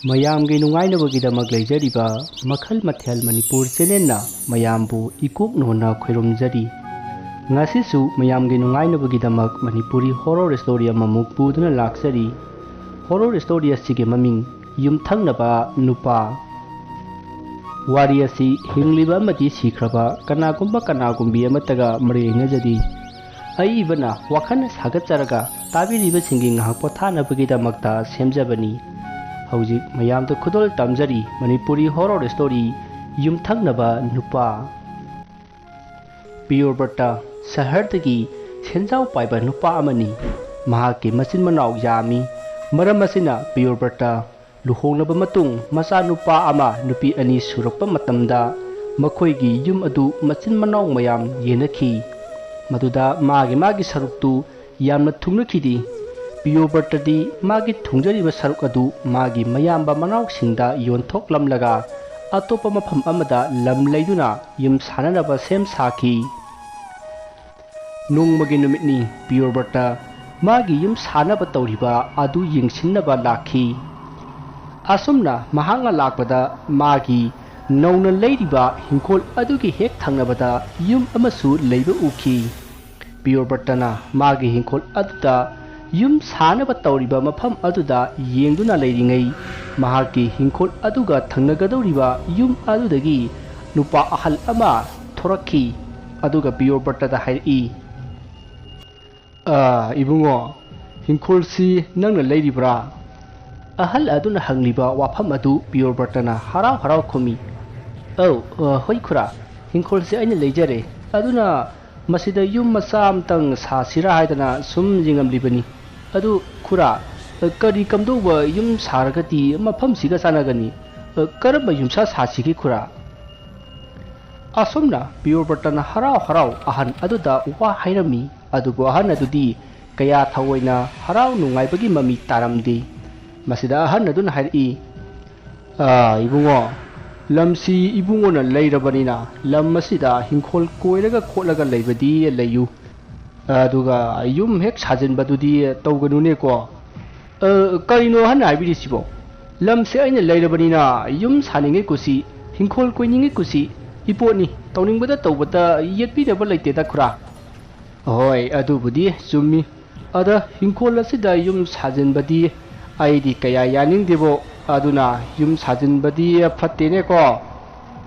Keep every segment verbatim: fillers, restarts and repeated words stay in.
ꯃꯌꯥꯝꯒꯤ ꯅꯨꯡꯉꯥꯏꯅꯕꯒꯤꯗꯃꯛ ꯂꯩꯖꯔꯤꯕ ꯃꯈꯜ ꯃꯊꯦꯜ ꯃꯅꯤꯄꯨꯔ ꯆꯦꯅꯦꯜꯅ ꯃꯌꯥꯝꯕꯨ ꯏꯀꯣꯛ ꯅꯣꯟꯅ ꯈꯣꯏꯔꯨꯝꯖꯔꯤ꯫ ꯉꯁꯤꯁꯨ ꯃꯌꯥꯝꯒꯤ ꯅꯨꯡꯉꯥꯏꯅꯕꯒꯤꯗꯃꯛ ꯃꯅꯤꯄꯨꯔꯤ ꯍꯣꯔꯣꯔ ꯁ꯭ꯇꯣꯔꯤ ꯑꯃꯃꯨꯛ ꯄꯨꯗꯨꯅ ꯂꯥꯛꯆꯔꯤ꯫ ꯍꯣꯔꯣꯔ ꯁ꯭ꯇꯣꯔꯤ ꯑꯁꯤꯒꯤ ꯃꯃꯤꯡ ꯌꯨꯝꯊꯪꯅꯕ ꯅꯨꯄꯥ꯫ ꯋꯥꯔꯤ ꯑꯁꯤ ꯍꯤꯡꯂꯤꯕ ꯑꯃꯗꯤ ꯁꯤꯈ꯭ꯔꯕ ꯀꯅꯥꯒꯨꯝꯕ ꯀꯅꯥꯒꯨꯝꯕꯤ ꯑꯃꯠꯇꯒ ꯃꯔꯤ ꯂꯩꯅꯖꯗꯦ꯫ ꯑꯏꯕꯅ ꯋꯥꯈꯜ ꯁꯥꯒꯠꯆꯔꯒ ꯇꯥꯕꯤꯔꯤꯕꯁꯤꯡꯒꯤ ꯉꯥꯏꯍꯥꯛ ꯄꯣꯊꯥꯅꯕꯒꯤꯗꯃꯛꯇ ꯁꯦꯝꯖꯕꯅꯤ꯫ ꯍꯧꯖꯤꯛ ꯃꯌꯥꯝꯗ ꯈꯨꯗꯣꯜ ꯇꯝꯖꯔꯤ ꯃꯅꯤꯄꯨꯔꯤ ꯍꯣꯔꯣꯔ ꯁ꯭ꯇꯣꯔꯤ ꯌꯨꯝꯊꯪꯅꯕ ꯅꯨꯄꯥ꯫ ꯄꯤꯌꯣꯔꯕ꯭ꯔꯇ ꯁꯍꯔꯗꯒꯤ ꯁꯦꯟꯖꯥꯎ ꯄꯥꯏꯕ ꯅꯨꯄꯥ ꯑꯃꯅꯤ꯫ ꯃꯍꯥꯛꯀꯤ ꯃꯆꯤꯟ ꯃꯅꯥꯎ ꯌꯥꯝꯃꯤ꯫ ꯃꯔꯝ ꯑꯁꯤꯅ ꯄꯤꯌꯣꯔꯕ꯭ꯔꯇ ꯂꯨꯍꯣꯡꯂꯕ ꯃꯇꯨꯡ ꯃꯆꯥꯅꯨꯄꯥ ꯑꯃ ꯅꯨꯄꯤ ꯑꯅꯤ ꯁꯨꯔꯛꯄ ꯃꯇꯝꯗ ꯃꯈꯣꯏꯒꯤ ꯌꯨꯝ ꯑꯗꯨ ꯃꯆꯤꯟ ꯃꯅꯥꯎ ꯃꯌꯥꯝ ꯌꯦꯟꯅꯈꯤ꯫ ꯃꯗꯨꯗ ꯃꯥꯒꯤ ꯃꯥꯒꯤ ꯁꯔꯨꯛꯇꯨ ꯌꯥꯝꯅ ꯊꯨꯡꯅꯈꯤꯗꯦ꯫ ꯄꯤꯌꯣꯕꯔꯇꯗꯤ ꯃꯥꯒꯤ ꯊꯨꯡꯖꯔꯤꯕ ꯁꯔꯨꯛ ꯑꯗꯨ ꯃꯥꯒꯤ ꯃꯌꯥꯝꯕ ꯃꯅꯥꯎꯁꯤꯡꯗ ꯌꯣꯟꯊꯣꯛꯂꯝꯂꯒ ꯑꯇꯣꯞꯄ ꯃꯐꯝ ꯑꯃꯗ ꯂꯝ ꯂꯩꯗꯨꯅ ꯌꯨꯝ ꯁꯥꯅꯅꯕ ꯁꯦꯝ ꯁꯥꯈꯤ꯫ ꯅꯣꯡꯃꯒꯤ ꯅꯨꯃꯤꯠꯅꯤ꯫ ꯄꯤꯌꯣꯔꯕꯔꯇ ꯃꯥꯒꯤ ꯌꯨꯝ ꯁꯥꯅꯕ ꯇꯧꯔꯤꯕ ꯑꯗꯨ ꯌꯦꯡꯁꯤꯟꯅꯕ ꯂꯥꯛꯈꯤ꯫ ꯑꯁꯨꯝꯅ ꯃꯍꯥꯛꯅ ꯂꯥꯛꯄꯗ ꯃꯥꯒꯤ ꯅꯧꯅ ꯂꯩꯔꯤꯕ ꯍꯤꯡꯈꯣꯜ ꯑꯗꯨꯒꯤ ꯍꯦꯛ ꯊꯪꯅꯕꯗ ꯌꯨꯝ ꯑꯃꯁꯨ ꯂꯩꯕ ꯎꯈꯤ꯫ ꯄꯤꯌꯣꯔꯕꯔꯇꯅ ꯃꯥꯒꯤ ꯍꯤꯡꯈꯣꯜ ꯑꯗꯨꯗ ꯌꯨꯝ ꯁꯥꯅꯕ ꯇꯧꯔꯤꯕ ꯃꯐꯝ ꯑꯗꯨꯗ ꯌꯦꯡꯗꯨꯅ ꯂꯩꯔꯤꯉꯩ, ꯃꯍꯥꯛꯀꯤ ꯍꯤꯡꯈꯣꯜ ꯑꯗꯨꯒ ꯊꯪꯅꯒꯗꯧꯔꯤꯕ ꯌꯨꯝ ꯑꯗꯨꯗꯒꯤ ꯅꯨꯄꯥ ꯑꯍꯜ ꯑꯃ ꯊꯣꯔꯛꯈꯤ꯫ ꯑꯗꯨꯒ ꯄꯤꯌꯣꯔꯕꯔꯇꯗ ꯍꯥꯏꯔꯛꯏ, "ꯑꯥ, ꯏꯕꯨꯡꯉꯣ, ꯍꯤꯡꯈꯣꯜꯁꯤ ꯅꯪꯅ ꯂꯩꯔꯤꯕ꯭ꯔꯥ?" ꯑꯍꯜ ꯑꯗꯨꯅ ꯍꯪꯂꯤꯕ ꯋꯥꯐꯝ ꯑꯗꯨ ꯄꯤꯌꯣꯔꯕꯔꯇꯅ ꯍꯔꯥꯎ ꯍꯔꯥꯎ ꯈꯨꯝꯃꯤ, "ꯑꯧ, ꯑ, ꯍꯣꯏ ꯈꯨꯔꯥ, ꯍꯤꯡꯈꯣꯜꯁꯤ ꯑꯩꯅ ꯂꯩꯖꯔꯦ꯫ ꯑꯗꯨꯅ ꯃꯁꯤꯗ ꯌꯨꯝ ꯃꯆꯥ ꯑꯃꯇꯪ ꯁꯥꯁꯤꯔꯥ ꯍꯥꯏꯗꯅ ꯁꯨꯝ ꯌꯦꯡꯉꯝꯂꯤꯕꯅꯤ꯫ ꯑꯗꯨ ꯈꯨꯔꯥ, ꯀꯔꯤ ꯀꯝꯗꯧꯕ ꯌꯨꯝ ꯁꯥꯔꯒꯗꯤ ꯃꯐꯝꯁꯤꯒ ꯆꯥꯟꯅꯒꯅꯤ? ꯀꯔꯝꯕ ꯌꯨꯝꯁꯥ ꯁꯥꯁꯤꯒꯦ ꯈꯨꯔꯥ?" ꯑꯁꯨꯝꯅ ꯄꯤꯌꯣꯔꯕꯔꯇꯅ ꯍꯔꯥꯎ ꯍꯔꯥꯎ ꯑꯍꯟ ꯑꯗꯨꯗ ꯋꯥ ꯍꯥꯏꯔꯝꯃꯤ꯫ ꯑꯗꯨꯕꯨ ꯑꯍꯟ ꯑꯗꯨꯗꯤ ꯀꯌꯥ ꯊꯑꯣꯏꯅ ꯍꯔꯥꯎ ꯅꯨꯡꯉꯥꯏꯕꯒꯤ ꯃꯃꯤ ꯇꯥꯔꯝꯗꯦ꯫ ꯃꯁꯤꯗ ꯑꯍꯟ ꯑꯗꯨꯅ ꯍꯥꯏꯔꯛꯏ, "ꯑꯥ, ꯏꯕꯨꯡꯉꯣ, ꯂꯝꯁꯤ ꯏꯕꯨꯡꯉꯣꯅ ꯂꯩꯔꯕꯅꯤꯅ ꯂꯝ ꯑꯁꯤꯗ ꯍꯤꯡꯈꯣꯜ ꯀꯣꯏꯔꯒ ꯈꯣꯠꯂꯒ ꯂꯩꯕꯗꯤ ꯂꯩꯌꯨ꯫ ꯑꯗꯨꯒ ꯌꯨꯝ ꯍꯦꯛ ꯁꯥꯖꯤꯟꯕꯗꯨꯗꯤ ꯇꯧꯒꯅꯨꯅꯦꯀꯣ꯫ ꯑ, ꯀꯔꯤꯅꯣ ꯑꯍꯟꯅ ꯍꯥꯏꯕꯤꯔꯤꯁꯤꯕꯣ? "ꯂꯝꯁꯦ ꯑꯩꯅ ꯂꯩꯔꯕꯅꯤꯅ ꯌꯨꯝ ꯁꯥꯅꯤꯡꯉꯤ ꯀꯨꯁꯤ, ꯍꯤꯡꯈꯣꯜ ꯀꯣꯏꯅꯤꯡꯉꯤ ꯀꯨꯁꯤ, ꯏꯄꯣꯠꯅꯤ, ꯇꯧꯅꯤꯡꯕꯗ ꯇꯧꯕꯗ ꯌꯦꯠꯄꯤꯅꯕ ꯂꯩꯇꯦꯗ ꯈꯨꯔꯥ"꯫ "ꯍꯣꯏ, ꯑꯗꯨꯕꯨꯗꯤ ꯆꯨꯝꯃꯤ꯫ ꯑꯗ ꯍꯤꯡꯈꯣꯜ ꯑꯁꯤꯗ ꯌꯨꯝ ꯁꯥꯖꯤꯟꯕꯗꯤ ꯑꯩꯗꯤ ꯀꯌꯥ ꯌꯥꯅꯤꯡꯗꯦꯕꯣ꯫ ꯑꯗꯨꯅ ꯌꯨꯝ ꯁꯥꯖꯤꯟꯕꯗꯤ ꯐꯠꯇꯦꯅꯦꯀꯣ"꯫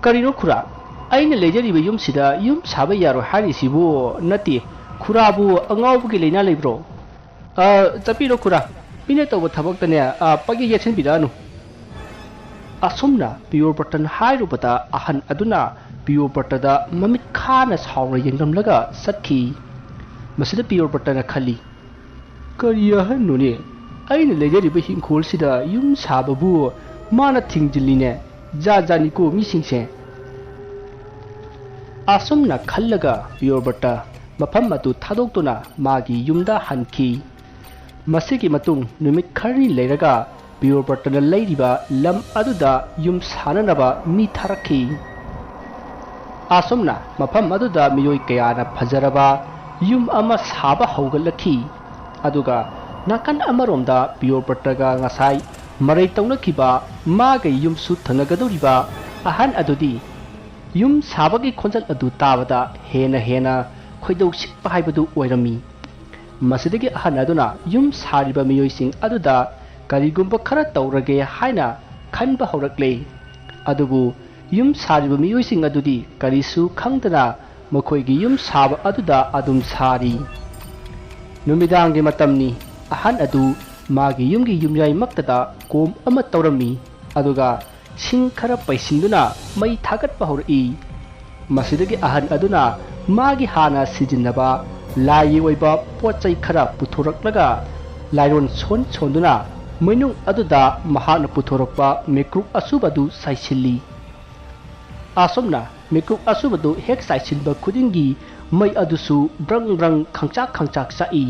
"ꯀꯔꯤꯅꯣ ꯈꯨꯔꯥ? ꯑꯩꯅ ꯂꯩꯖꯔꯤꯕ ꯌꯨꯝꯁꯤꯗ ꯌꯨꯝ ꯁꯥꯕ ꯌꯥꯔꯣꯏ ꯍꯥꯏꯔꯤꯁꯤꯕꯨ? ꯅꯠꯇꯦ, ꯈꯨꯔꯥꯕꯨ ꯑꯉꯥꯎꯕꯒꯤ ꯂꯥꯏꯅꯥ ꯂꯩꯕ꯭ꯔꯣ?" "ꯑ, ꯆꯠꯄꯤꯔꯣ ꯈꯨꯔꯥ, ꯃꯤꯅ ꯇꯧꯕ ꯊꯕꯛꯇꯅꯦ, ꯑ, ꯄꯪꯌꯦꯠ ꯌꯦꯠꯁꯤꯟꯕꯤꯔꯛꯑꯅꯨ"꯫ ꯑꯁꯨꯝꯅ ꯄꯤꯌꯣꯔꯕ꯭ꯔꯇꯟ ꯍꯥꯏꯔꯨꯕꯗ ꯑꯍꯟ ꯑꯗꯨꯅ ꯄꯤꯌꯣꯔꯕ꯭ꯔꯇꯗ ꯃꯃꯤꯠ ꯈꯥꯅ ꯁꯥꯎꯅ ꯌꯦꯡꯂꯝꯂꯒ ꯆꯠꯈꯤ꯫ ꯃꯁꯤꯗ ꯄꯤꯌꯣꯔꯕ꯭ꯔꯇꯅ ꯈꯜꯂꯤ, "ꯀꯔꯤ ꯑꯍꯟꯅꯣꯅꯦ? ꯑꯩꯅ ꯂꯩꯖꯔꯤꯕ ꯍꯤꯡꯈꯣꯜꯁꯤꯗ ꯌꯨꯝ ꯁꯥꯕꯕꯨ ꯃꯥꯅ ꯊꯤꯡꯖꯤꯜꯂꯤꯅꯦ꯫ ꯖꯥꯠ ꯖꯥꯠꯅꯤꯀꯣ ꯃꯤꯁꯤꯡꯁꯦ"꯫ ꯑꯁꯨꯝꯅ ꯈꯜꯂꯒ ꯄꯤꯌꯣꯔꯕ꯭ꯔꯇ ꯃꯐꯝ ꯑꯗꯨ ꯊꯥꯗꯣꯛꯇꯨꯅ ꯃꯥꯒꯤ ꯌꯨꯝꯗ ꯍꯟꯈꯤ꯫ ꯃꯁꯤꯒꯤ ꯃꯇꯨꯡ ꯅꯨꯃꯤꯠ ꯈꯔꯅꯤ ꯂꯩꯔꯒ ꯄꯤꯌꯣꯔꯕ꯭ꯔꯇꯅ ꯂꯩꯔꯤꯕ ꯂꯝ ꯑꯗꯨꯗ ꯌꯨꯝ ꯁꯥꯅꯅꯕ ꯃꯤ ꯊꯥꯔꯛꯈꯤ꯫ ꯑꯁꯨꯝꯅ ꯃꯐꯝ ꯑꯗꯨꯗ ꯃꯤꯑꯣꯏ ꯀꯌꯥꯅ ꯐꯖꯔꯕ ꯌꯨꯝ ꯑꯃ ꯁꯥꯕ ꯍꯧꯒꯠꯂꯛꯈꯤ꯫ ꯑꯗꯨꯒ ꯅꯥꯀꯟ ꯑꯃꯔꯣꯝꯗ ꯄꯤꯌꯣꯔꯕ꯭ꯔꯇꯒ ꯉꯁꯥꯏ ꯃꯔꯩ ꯇꯧꯅꯈꯤꯕ ꯃꯥꯒ ꯌꯨꯝꯁꯨ ꯊꯪꯅꯒꯗꯧꯔꯤꯕ ꯑꯍꯟ ꯑꯗꯨꯗꯤ ꯌꯨꯝ ꯁꯥꯕꯒꯤ ꯈꯣꯟꯖꯦꯜ ꯑꯗꯨ ꯇꯥꯕꯗ ꯍꯦꯟꯅ ꯍꯦꯟꯅ ꯈꯣꯏꯗꯧ ꯁꯤꯛꯄ ꯍꯥꯏꯕꯗꯨ ꯑꯣꯏꯔꯝꯃꯤ꯫ ꯃꯁꯤꯗꯒꯤ ꯑꯍꯟ ꯑꯗꯨꯅ ꯌꯨꯝ ꯁꯥꯔꯤꯕ ꯃꯤꯑꯣꯏꯁꯤꯡ ꯑꯗꯨꯗ ꯀꯔꯤꯒꯨꯝꯕ ꯈꯔ ꯇꯧꯔꯒꯦ ꯍꯥꯏꯅ ꯈꯟꯕ ꯍꯧꯔꯛꯂꯦ꯫ ꯑꯗꯨꯕꯨ ꯌꯨꯝ ꯁꯥꯔꯤꯕ ꯃꯤꯑꯣꯏꯁꯤꯡ ꯑꯗꯨꯗꯤ ꯀꯔꯤꯁꯨ ꯈꯪꯗꯅ ꯃꯈꯣꯏꯒꯤ ꯌꯨꯝ ꯁꯥꯕ ꯑꯗꯨꯗ ꯑꯗꯨꯝ ꯁꯥꯔꯤ꯫ ꯅꯨꯃꯤꯗꯥꯡꯒꯤ ꯃꯇꯝꯅꯤ꯫ ꯑꯍꯟ ꯑꯗꯨ ꯃꯥꯒꯤ ꯌꯨꯝꯒꯤ ꯌꯨꯝꯌꯥꯏꯃꯛꯇꯗ ꯀꯣꯝ ꯑꯃ ꯇꯧꯔꯝꯃꯤ꯫ ꯑꯗꯨꯒ ꯁꯤꯡ ꯈꯔ ꯄꯩꯁꯤꯟꯗꯨꯅ ꯃꯩ ꯊꯥꯒꯠꯄ ꯍꯧꯔꯛꯏ꯫ ꯃꯁꯤꯗꯒꯤ ꯑꯍꯟ ꯑꯗꯨꯅ ꯃꯥꯒꯤ ꯍꯥꯟꯅ ꯁꯤꯖꯤꯟꯅꯕ ꯂꯥꯏꯒꯤ ꯑꯣꯏꯕ ꯄꯣꯠ ꯆꯩ ꯈꯔ ꯄꯨꯊꯣꯔꯛꯂꯒ ꯂꯥꯏꯔꯣꯟ ꯁꯣꯟ ꯁꯣꯟꯗꯨꯅ ꯃꯩꯅꯨꯡ ꯑꯗꯨꯗ ꯃꯍꯥꯛꯅ ꯄꯨꯊꯣꯔꯛꯄ ꯃꯩꯀ꯭ꯔꯨꯛ ꯑꯁꯨꯕꯗꯨ ꯆꯥꯏꯁꯤꯜꯂꯤ꯫ ꯑꯁꯨꯝꯅ ꯃꯩꯀ꯭ꯔꯨꯛ ꯑꯁꯨꯕꯗꯨ ꯍꯦꯛ ꯆꯥꯏꯁꯤꯟꯕ ꯈꯨꯗꯤꯡꯒꯤ ꯃꯩ ꯑꯗꯨꯁꯨ ꯕ꯭ꯔꯪ ꯕ꯭ꯔꯪ ꯈꯪꯆꯥꯛ ꯈꯪꯆꯥꯛ ꯆꯥꯛꯏ꯫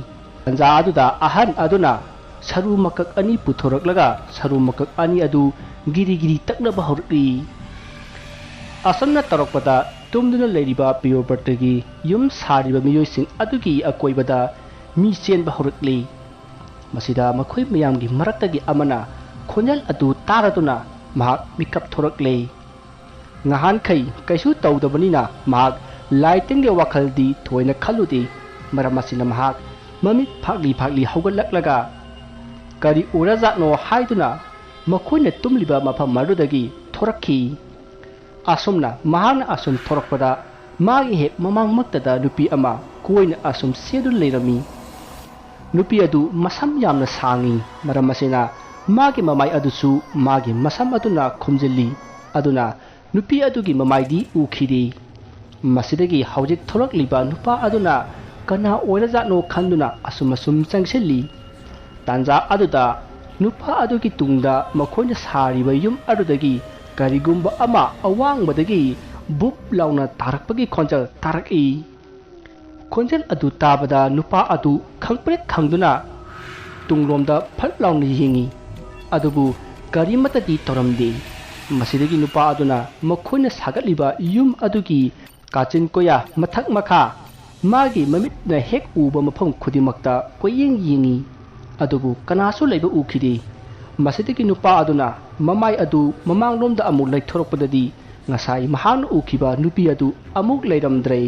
ꯇꯟꯖꯥ ꯑꯗꯨꯗ ꯑꯍꯟ ꯑꯗꯨꯅ ꯁꯔꯨ ꯃꯀꯛ ꯑꯅꯤ ꯄꯨꯊꯣꯔꯛꯂꯒ ꯁꯔꯨ ꯃꯀꯛ ꯑꯅꯤ ꯑꯗꯨ ꯒꯤꯔꯤ ꯒꯤꯔꯤ ꯇꯛꯅꯕ ꯍꯧꯔꯛꯂꯤ꯫ ꯑꯁꯨꯝꯅ ꯇꯧꯔꯛꯄꯗ ꯇꯨꯝꯗꯨꯅ ꯂꯩꯔꯤꯕ ꯄꯤꯌꯣꯔꯕ꯭ꯔꯇꯒꯤ ꯌꯨꯝ ꯁꯥꯔꯤꯕ ꯃꯤꯑꯣꯏꯁꯤꯡ ꯑꯗꯨꯒꯤ ꯑꯀꯣꯏꯕꯗ ꯃꯤ ꯆꯦꯟꯕ ꯍꯧꯔꯛꯂꯤ꯫ ꯃꯁꯤꯗ ꯃꯈꯣꯏ ꯃꯌꯥꯝꯒꯤ ꯃꯔꯛꯇꯒꯤ ꯑꯃꯅ ꯈꯣꯟꯖꯦꯜ ꯑꯗꯨ ꯇꯥꯔꯗꯨꯅ ꯃꯍꯥꯛ ꯃꯤꯀꯞ ꯊꯣꯔꯛꯂꯦ꯫ ꯉꯍꯥꯟꯈꯩ ꯀꯩꯁꯨ ꯇꯧꯗꯕꯅꯤꯅ ꯃꯍꯥꯛ ꯂꯥꯏ ꯇꯤꯟꯒꯤ ꯋꯥꯈꯜꯗꯤ ꯊꯣꯏꯅ ꯈꯜꯂꯨꯗꯦ꯫ ꯃꯔꯝ ꯑꯁꯤꯅ ꯃꯍꯥꯛ ꯃꯃꯤꯠ ꯐꯥꯛꯂꯤ ꯐꯥꯛꯂꯤ ꯍꯧꯒꯠꯂꯛꯂꯒ "ꯀꯔꯤ ꯑꯣꯏꯔꯖꯥꯠꯅꯣ?" ꯍꯥꯏꯗꯨꯅ ꯃꯈꯣꯏꯅ ꯇꯨꯝꯂꯤꯕ ꯃꯐꯝ ꯑꯗꯨꯗꯒꯤ ꯊꯣꯔꯛꯈꯤ꯫ ꯑꯁꯨꯝꯅ ꯃꯍꯥꯛꯅ ꯑꯁꯨꯝ ꯊꯣꯔꯛꯄꯗ ꯃꯥꯒꯤ ꯍꯦꯛ ꯃꯃꯥꯡꯃꯛꯇꯗ ꯅꯨꯄꯤ ꯑꯃ ꯀꯣꯏꯅ ꯑꯁꯨꯝ ꯆꯦꯟꯗꯨꯅ ꯂꯩꯔꯝꯃꯤ꯫ ꯅꯨꯄꯤ ꯑꯗꯨ ꯃꯁꯝ ꯌꯥꯝꯅ ꯁꯥꯡꯉꯤ꯫ ꯃꯔꯝ ꯑꯁꯤꯅ ꯃꯥꯒꯤ ꯃꯃꯥꯏ ꯑꯗꯨꯁꯨ ꯃꯥꯒꯤ ꯃꯁꯝ ꯑꯗꯨꯅ ꯈꯨꯝꯖꯤꯜꯂꯤ꯫ ꯑꯗꯨꯅ ꯅꯨꯄꯤ ꯑꯗꯨꯒꯤ ꯃꯃꯥꯏꯗꯤ ꯎꯈꯤꯗꯦ꯫ ꯃꯁꯤꯗꯒꯤ ꯍꯧꯖꯤꯛ ꯊꯣꯔꯛꯂꯤꯕ ꯅꯨꯄꯥ ꯑꯗꯨꯅ ꯀꯅꯥ ꯑꯣꯏꯔꯖꯥꯠꯅꯣ ꯈꯟꯗꯨꯅ ꯑꯁꯨꯝ ꯑꯁꯨꯝ ꯆꯪꯁꯤꯜꯂꯤ꯫ ꯇꯥꯟꯖꯥ ꯑꯗꯨꯗ ꯅꯨꯄꯥ ꯑꯗꯨꯒꯤ ꯇꯨꯡꯗ ꯃꯈꯣꯏꯅ ꯁꯥꯔꯤꯕ ꯌꯨꯝ ꯑꯗꯨꯗꯒꯤ ꯀꯔꯤꯒꯨꯝꯕ ꯑꯃ ꯑꯋꯥꯡꯕꯗꯒꯤ ꯕꯨꯞ ꯂꯥꯎꯅ ꯇꯥꯔꯛꯄꯒꯤ ꯈꯣꯟꯖꯦꯜ ꯇꯥꯔꯛꯏ꯫ ꯈꯣꯟꯖꯦꯜ ꯑꯗꯨ ꯇꯥꯕꯗ ꯅꯨꯄꯥ ꯑꯗꯨ ꯈꯪꯄ꯭ꯔꯦꯛ ꯈꯪꯗꯨꯅ ꯇꯨꯡꯂꯣꯝꯗ ꯐꯠ ꯂꯥꯎꯅ ꯌꯦꯡꯉꯤ꯫ ꯑꯗꯨꯕꯨ ꯀꯔꯤꯃꯠꯇꯗꯤ ꯇꯧꯔꯝꯗꯦ꯫ ꯃꯁꯤꯗꯒꯤ ꯅꯨꯄꯥ ꯑꯗꯨꯅ ꯃꯈꯣꯏꯅ ꯁꯥꯒꯠꯂꯤꯕ ꯌꯨꯝ ꯑꯗꯨꯒꯤ ꯀꯥꯆꯤꯟ ꯀꯣꯌꯥ, ꯃꯊꯛ ꯃꯈꯥ, ꯃꯥꯒꯤ ꯃꯃꯤꯠꯅ ꯍꯦꯛ ꯎꯕ ꯃꯐꯝ ꯈꯨꯗꯤꯡꯃꯛꯇ ꯀꯣꯏꯌꯦꯡ ꯌꯦꯡꯉꯤ꯫ ꯑꯗꯨꯕꯨ ꯀꯅꯥꯁꯨ ꯂꯩꯕ ꯎꯈꯤꯗꯦ꯫ ꯃꯁꯤꯗꯒꯤ ꯅꯨꯄꯥ ꯑꯗꯨꯅ ꯃꯃꯥꯏ ꯑꯗꯨ ꯃꯃꯥꯡꯂꯣꯝꯗ ꯑꯃꯨꯛ ꯂꯩꯊꯣꯔꯛꯄꯗꯗꯤ ꯉꯁꯥꯏ ꯃꯍꯥꯛꯅ ꯎꯈꯤꯕ ꯅꯨꯄꯤ ꯑꯗꯨ ꯑꯃꯨꯛ ꯂꯩꯔꯝꯗ꯭ꯔꯦ꯫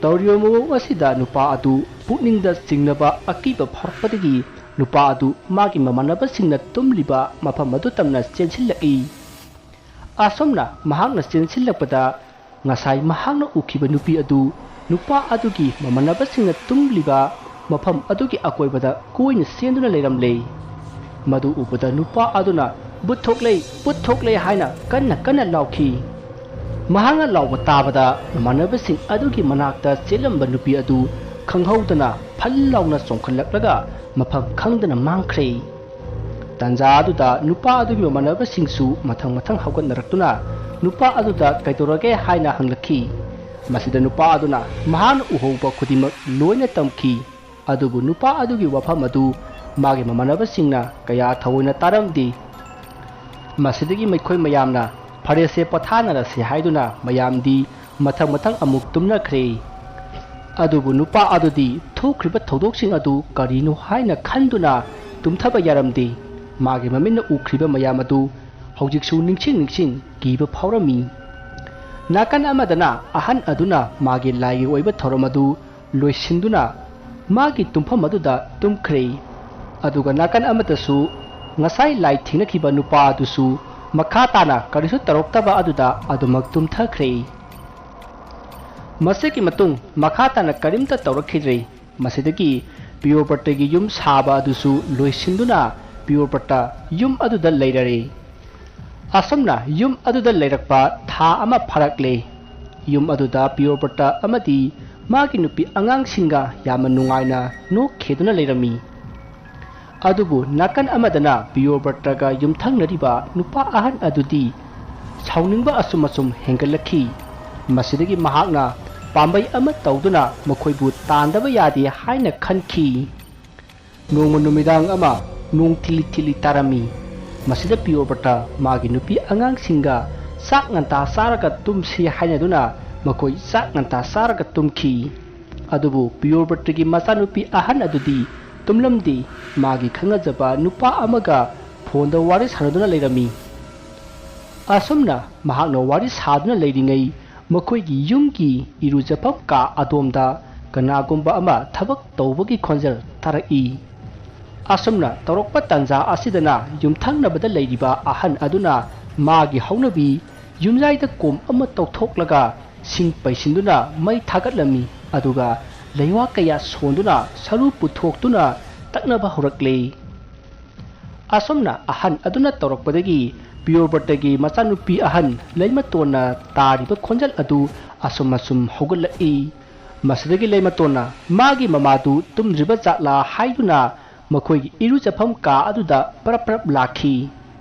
ꯇꯧꯔꯤꯕ ꯃꯑꯣꯡ ꯑꯁꯤꯗ ꯅꯨꯄꯥ ꯑꯗꯨ ꯄꯨꯛꯅꯤꯡꯗ ꯆꯤꯡꯅꯕ ꯑꯀꯤꯕ ꯐꯥꯎꯔꯛꯄꯗꯒꯤ ꯅꯨꯄꯥ ꯑꯗꯨ ꯃꯥꯒꯤ ꯃꯃꯥꯟꯅꯕꯁꯤꯡꯅ ꯇꯨꯝꯂꯤꯕ ꯃꯐꯝ ꯑꯗꯨ ꯇꯝꯅ ꯆꯦꯟꯁꯤꯜꯂꯛꯏ꯫ ꯑꯁꯨꯝꯅ ꯃꯍꯥꯛꯅ ꯆꯦꯟꯁꯤꯜꯂꯛꯄꯗ ꯉꯁꯥꯏ ꯃꯍꯥꯛꯅ ꯎꯈꯤꯕ ꯅꯨꯄꯤ ꯑꯗꯨ ꯅꯨꯄꯥ ꯑꯗꯨꯒꯤ ꯃꯃꯥꯟꯅꯕꯁꯤꯡꯅ ꯇꯨꯝꯂꯤꯕ ꯃꯐꯝ ꯑꯗꯨꯒꯤ ꯑꯀꯣꯏꯕꯗ ꯀꯣꯏꯅ ꯆꯦꯟꯗꯨꯅ ꯂꯩꯔꯝꯂꯦ꯫ ꯃꯗꯨ ꯎꯕꯗ ꯅꯨꯄꯥ ꯑꯗꯨꯅ "ꯕꯨꯠ ꯊꯣꯛꯂꯦ, ꯕꯨꯠ ꯊꯣꯛꯂꯦ" ꯍꯥꯏꯅ ꯀꯟꯅ ꯀꯟꯅ ꯂꯥꯎꯈꯤ꯫ ꯃꯍꯥꯛꯅ ꯂꯥꯎꯕ ꯇꯥꯕꯗ ꯃꯃꯥꯟꯅꯕꯁꯤꯡ ꯑꯗꯨꯒꯤ ꯃꯅꯥꯛꯇ ꯆꯦꯜꯂꯝꯕ ꯅꯨꯄꯤ ꯑꯗꯨ ꯈꯪꯍꯧꯗꯅ ꯐꯜ ꯂꯥꯎꯅ ꯆꯣꯡꯈꯠꯂꯛꯂꯒ ꯃꯐꯝ ꯈꯪꯗꯅ ꯃꯥꯡꯈ꯭ꯔꯦ꯫ ꯇꯥꯟꯖꯥ ꯑꯗꯨꯗ ꯅꯨꯄꯥ ꯑꯗꯨꯒꯤ ꯃꯃꯥꯟꯅꯕꯁꯤꯡꯁꯨ ꯃꯊꯪ ꯃꯊꯪ ꯍꯧꯒꯠꯅꯔꯛꯇꯨꯅ ꯅꯨꯄꯥ ꯑꯗꯨꯗ "ꯀꯩꯗꯧꯔꯒꯦ?" ꯍꯥꯏꯅ ꯍꯪꯂꯛꯈꯤ꯫ ꯃꯁꯤꯗ ꯅꯨꯄꯥ ꯑꯗꯨꯅ ꯃꯍꯥꯛꯅ ꯎꯍꯧꯕ ꯈꯨꯗꯤꯡꯃꯛ ꯂꯣꯏꯅ ꯇꯝꯈꯤ꯫ ꯑꯗꯨꯕꯨ ꯅꯨꯄꯥ ꯑꯗꯨꯒꯤ ꯋꯥꯐꯝ ꯑꯗꯨ ꯃꯥꯒꯤ ꯃꯃꯥꯟꯅꯕꯁꯤꯡꯅ ꯀꯌꯥ ꯊꯑꯣꯏꯅ ꯇꯥꯔꯝꯗꯦ꯫ ꯃꯁꯤꯗꯒꯤ ꯃꯈꯣꯏ ꯃꯌꯥꯝꯅ "ꯐꯔꯦꯁꯦ, ꯄꯣꯊꯥꯅꯔꯁꯤ" ꯍꯥꯏꯗꯨꯅ ꯃꯌꯥꯝꯗꯤ ꯃꯊꯪ ꯃꯊꯪ ꯑꯃꯨꯛ ꯇꯨꯝꯅꯈ꯭ꯔꯦ꯫ ꯑꯗꯨꯕꯨ ꯅꯨꯄꯥ ꯑꯗꯨꯗꯤ ꯊꯣꯛꯈ꯭ꯔꯤꯕ ꯊꯧꯗꯣꯛꯁꯤꯡ ꯑꯗꯨ ꯀꯔꯤꯅꯣ ꯍꯥꯏꯅ ꯈꯟꯗꯨꯅ ꯇꯨꯝꯊꯕ ꯌꯥꯔꯝꯗꯦ꯫ ꯃꯥꯒꯤ ꯃꯃꯤꯠꯅ ꯎꯈ꯭ꯔꯤꯕ ꯃꯌꯥꯝ ꯑꯗꯨ ꯍꯧꯖꯤꯛꯁꯨ ꯅꯤꯡꯁꯤꯡ ꯅꯤꯡꯁꯤꯡ ꯀꯤꯕ ꯐꯥꯎꯔꯝꯃꯤ꯫ ꯅꯥꯀꯟ ꯑꯃꯗꯅ ꯑꯍꯟ ꯑꯗꯨꯅ ꯃꯥꯒꯤ ꯂꯥꯏꯒꯤ ꯑꯣꯏꯕ ꯊꯧꯔꯝ ꯑꯗꯨ ꯂꯣꯏꯁꯤꯟꯗꯨꯅ ꯃꯥꯒꯤ ꯇꯨꯝꯐꯝ ꯑꯗꯨꯗ ꯇꯨꯝꯈ꯭ꯔꯦ꯫ ꯑꯗꯨꯒ ꯅꯥꯀꯟ ꯑꯃꯗꯁꯨ ꯉꯁꯥꯏ ꯂꯥꯏ ꯊꯦꯡꯅꯈꯤꯕ ꯅꯨꯄꯥ ꯑꯗꯨꯁꯨ ꯃꯈꯥ ꯇꯥꯅ ꯀꯔꯤꯁꯨ ꯇꯧꯔꯛꯇꯕ ꯑꯗꯨꯗ ꯑꯗꯨꯃꯛ ꯇꯨꯝꯊꯈ꯭ꯔꯦ꯫ ꯃꯁꯤꯒꯤ ꯃꯇꯨꯡ ꯃꯈꯥ ꯇꯥꯅ ꯀꯔꯤꯝꯇ ꯇꯧꯔꯛꯈꯤꯗ꯭ꯔꯦ꯫ ꯃꯁꯤꯗꯒꯤ ꯄꯤꯌꯣꯔꯕ꯭ꯔꯇꯒꯤ ꯌꯨꯝ ꯁꯥꯕ ꯑꯗꯨꯁꯨ ꯂꯣꯏꯁꯤꯟꯗꯨꯅ ꯄꯤꯌꯣꯔꯕ꯭ꯔꯇ ꯌꯨꯝ ꯑꯗꯨꯗ ꯂꯩꯔꯔꯦ꯫ ꯑꯁꯨꯝꯅ ꯌꯨꯝ ꯑꯗꯨꯗ ꯂꯩꯔꯛꯄ ꯊꯥ ꯑꯃ ꯐꯥꯔꯛꯂꯦ꯫ ꯌꯨꯝ ꯑꯗꯨꯗ ꯄꯤꯌꯣꯔꯕ꯭ꯔꯇ ꯑꯃꯗꯤ ꯃꯥꯒꯤ ꯅꯨꯄꯤ ꯑꯉꯥꯡꯁꯤꯡꯒ ꯌꯥꯝꯅ ꯅꯨꯡꯉꯥꯏꯅ ꯅꯣꯛꯈꯤꯗꯨꯅ ꯂꯩꯔꯝꯃꯤ꯫ ꯑꯗꯨꯕꯨ ꯅꯥꯀꯟ ꯑꯃꯗꯅ ꯄꯤꯌꯣꯔꯕ꯭ꯔꯇꯒ ꯌꯨꯝꯊꯪꯅꯔꯤꯕ ꯅꯨꯄꯥ ꯑꯍꯟ ꯑꯗꯨꯗꯤ ꯁꯥꯎꯅꯤꯡꯕ ꯑꯁꯨꯝ ꯑꯁꯨꯝ ꯍꯦꯟꯒꯠꯂꯛꯈꯤ꯫ ꯃꯁꯤꯗꯒꯤ ꯃꯍꯥꯛꯅ ꯄꯥꯝꯕꯩ ꯑꯃ ꯇꯧꯗꯨꯅ ꯃꯈꯣꯏꯕꯨ ꯇꯥꯟꯗꯕ ꯌꯥꯗꯦ ꯍꯥꯏꯅ ꯈꯟꯈꯤ꯫ ꯅꯣꯡꯃ ꯅꯨꯃꯤꯗꯥꯡ ꯑꯃ ꯅꯣꯡ ꯊꯤꯂꯤ ꯊꯤꯂꯤ ꯇꯥꯔꯝꯃꯤ꯫ ꯃꯁꯤꯗ ꯄꯤꯌꯣꯔꯕ꯭ꯔꯇ ꯃꯥꯒꯤ ꯅꯨꯄꯤ ꯑꯉꯥꯡꯁꯤꯡꯒ ꯆꯥꯛ ꯉꯟꯇꯥ ꯆꯥꯔꯒ ꯇꯨꯝꯁꯤ ꯍꯥꯏꯅꯗꯨꯅ ꯃꯈꯣꯏ ꯆꯥꯛ ꯉꯟꯇꯥ ꯆꯥꯔꯒ ꯇꯨꯝꯈꯤ꯫ ꯑꯗꯨꯕꯨ ꯄꯤꯌꯣꯔꯕ꯭ꯔꯇꯒꯤ ꯃꯆꯥꯅꯨꯄꯤ ꯑꯍꯟ ꯑꯗꯨꯗꯤ ꯇꯨꯝꯂꯝꯗꯦ꯫ ꯃꯥꯒꯤ ꯈꯪꯅꯖꯕ ꯅꯨꯄꯥ ꯑꯃꯒ ꯐꯣꯟꯗ ꯋꯥꯔꯤ ꯁꯥꯟꯅꯗꯨꯅ ꯂꯩꯔꯝꯃꯤ꯫ ꯑꯁꯨꯝꯅ ꯃꯍꯥꯛꯅ ꯋꯥꯔꯤ ꯁꯥꯗꯨꯅ ꯂꯩꯔꯤꯉꯩ ꯃꯈꯣꯏꯒꯤ ꯌꯨꯝꯒꯤ ꯏꯔꯨꯖꯐꯝ ꯀꯥ ꯑꯗꯣꯝꯗ ꯀꯅꯥꯒꯨꯝꯕ ꯑꯃ ꯊꯕꯛ ꯇꯧꯕꯒꯤ ꯈꯣꯟꯖꯦꯜ ꯇꯥꯔꯛꯏ꯫ ꯑꯁꯨꯝꯅ ꯇꯧꯔꯛꯄ ꯇꯥꯟꯖꯥ ꯑꯁꯤꯗꯅ ꯌꯨꯝꯊꯪꯅꯕꯗ ꯂꯩꯔꯤꯕ ꯑꯍꯟ ꯑꯗꯨꯅ ꯃꯥꯒꯤ ꯍꯧꯅꯕꯤ ꯌꯨꯝꯌꯥꯏꯗ ꯀꯣꯝ ꯑꯃ ꯇꯧꯊꯣꯛꯂꯒ ꯁꯤꯡ ꯄꯩꯁꯤꯟꯗꯨꯅ ꯃꯩ ꯊꯥꯒꯠꯂꯝꯃꯤ꯫ ꯑꯗꯨꯒ ꯂꯩꯋꯥ ꯀꯌꯥ ꯁꯣꯟꯗꯨꯅ ꯁꯔꯨ ꯄꯨꯊꯣꯛꯇꯨꯅ ꯇꯛꯅꯕ ꯍꯧꯔꯛꯂꯦ꯫ ꯑꯁꯨꯝꯅ ꯑꯍꯟ ꯑꯗꯨꯅ ꯇꯧꯔꯛꯄꯗꯒꯤ ꯄꯤꯌꯣꯔꯕ꯭ꯔꯇꯒꯤ ꯃꯆꯥꯅꯨꯄꯤ ꯑꯍꯟ ꯂꯩꯃꯇꯣꯟꯅ ꯇꯥꯔꯤꯕ ꯈꯣꯟꯖꯦꯜ ꯑꯗꯨ ꯑꯁꯨꯝ ꯑꯁꯨꯝ ꯍꯧꯒꯠꯂꯛꯏ꯫ ꯃꯁꯤꯗꯒꯤ ꯂꯩꯃꯇꯣꯟꯅ ꯃꯥꯒꯤ ꯃꯃꯥꯗꯨ ꯇꯨꯝꯗ꯭ꯔꯤꯕ ꯖꯥꯠꯂꯥ ꯍꯥꯏꯗꯨꯅ ꯃꯈꯣꯏꯒꯤ ꯏꯔꯨꯖꯐꯝ ꯀꯥ ꯑꯗꯨꯗ ꯄꯔꯞ ꯄꯔꯞ ꯂꯥꯛꯈꯤ꯫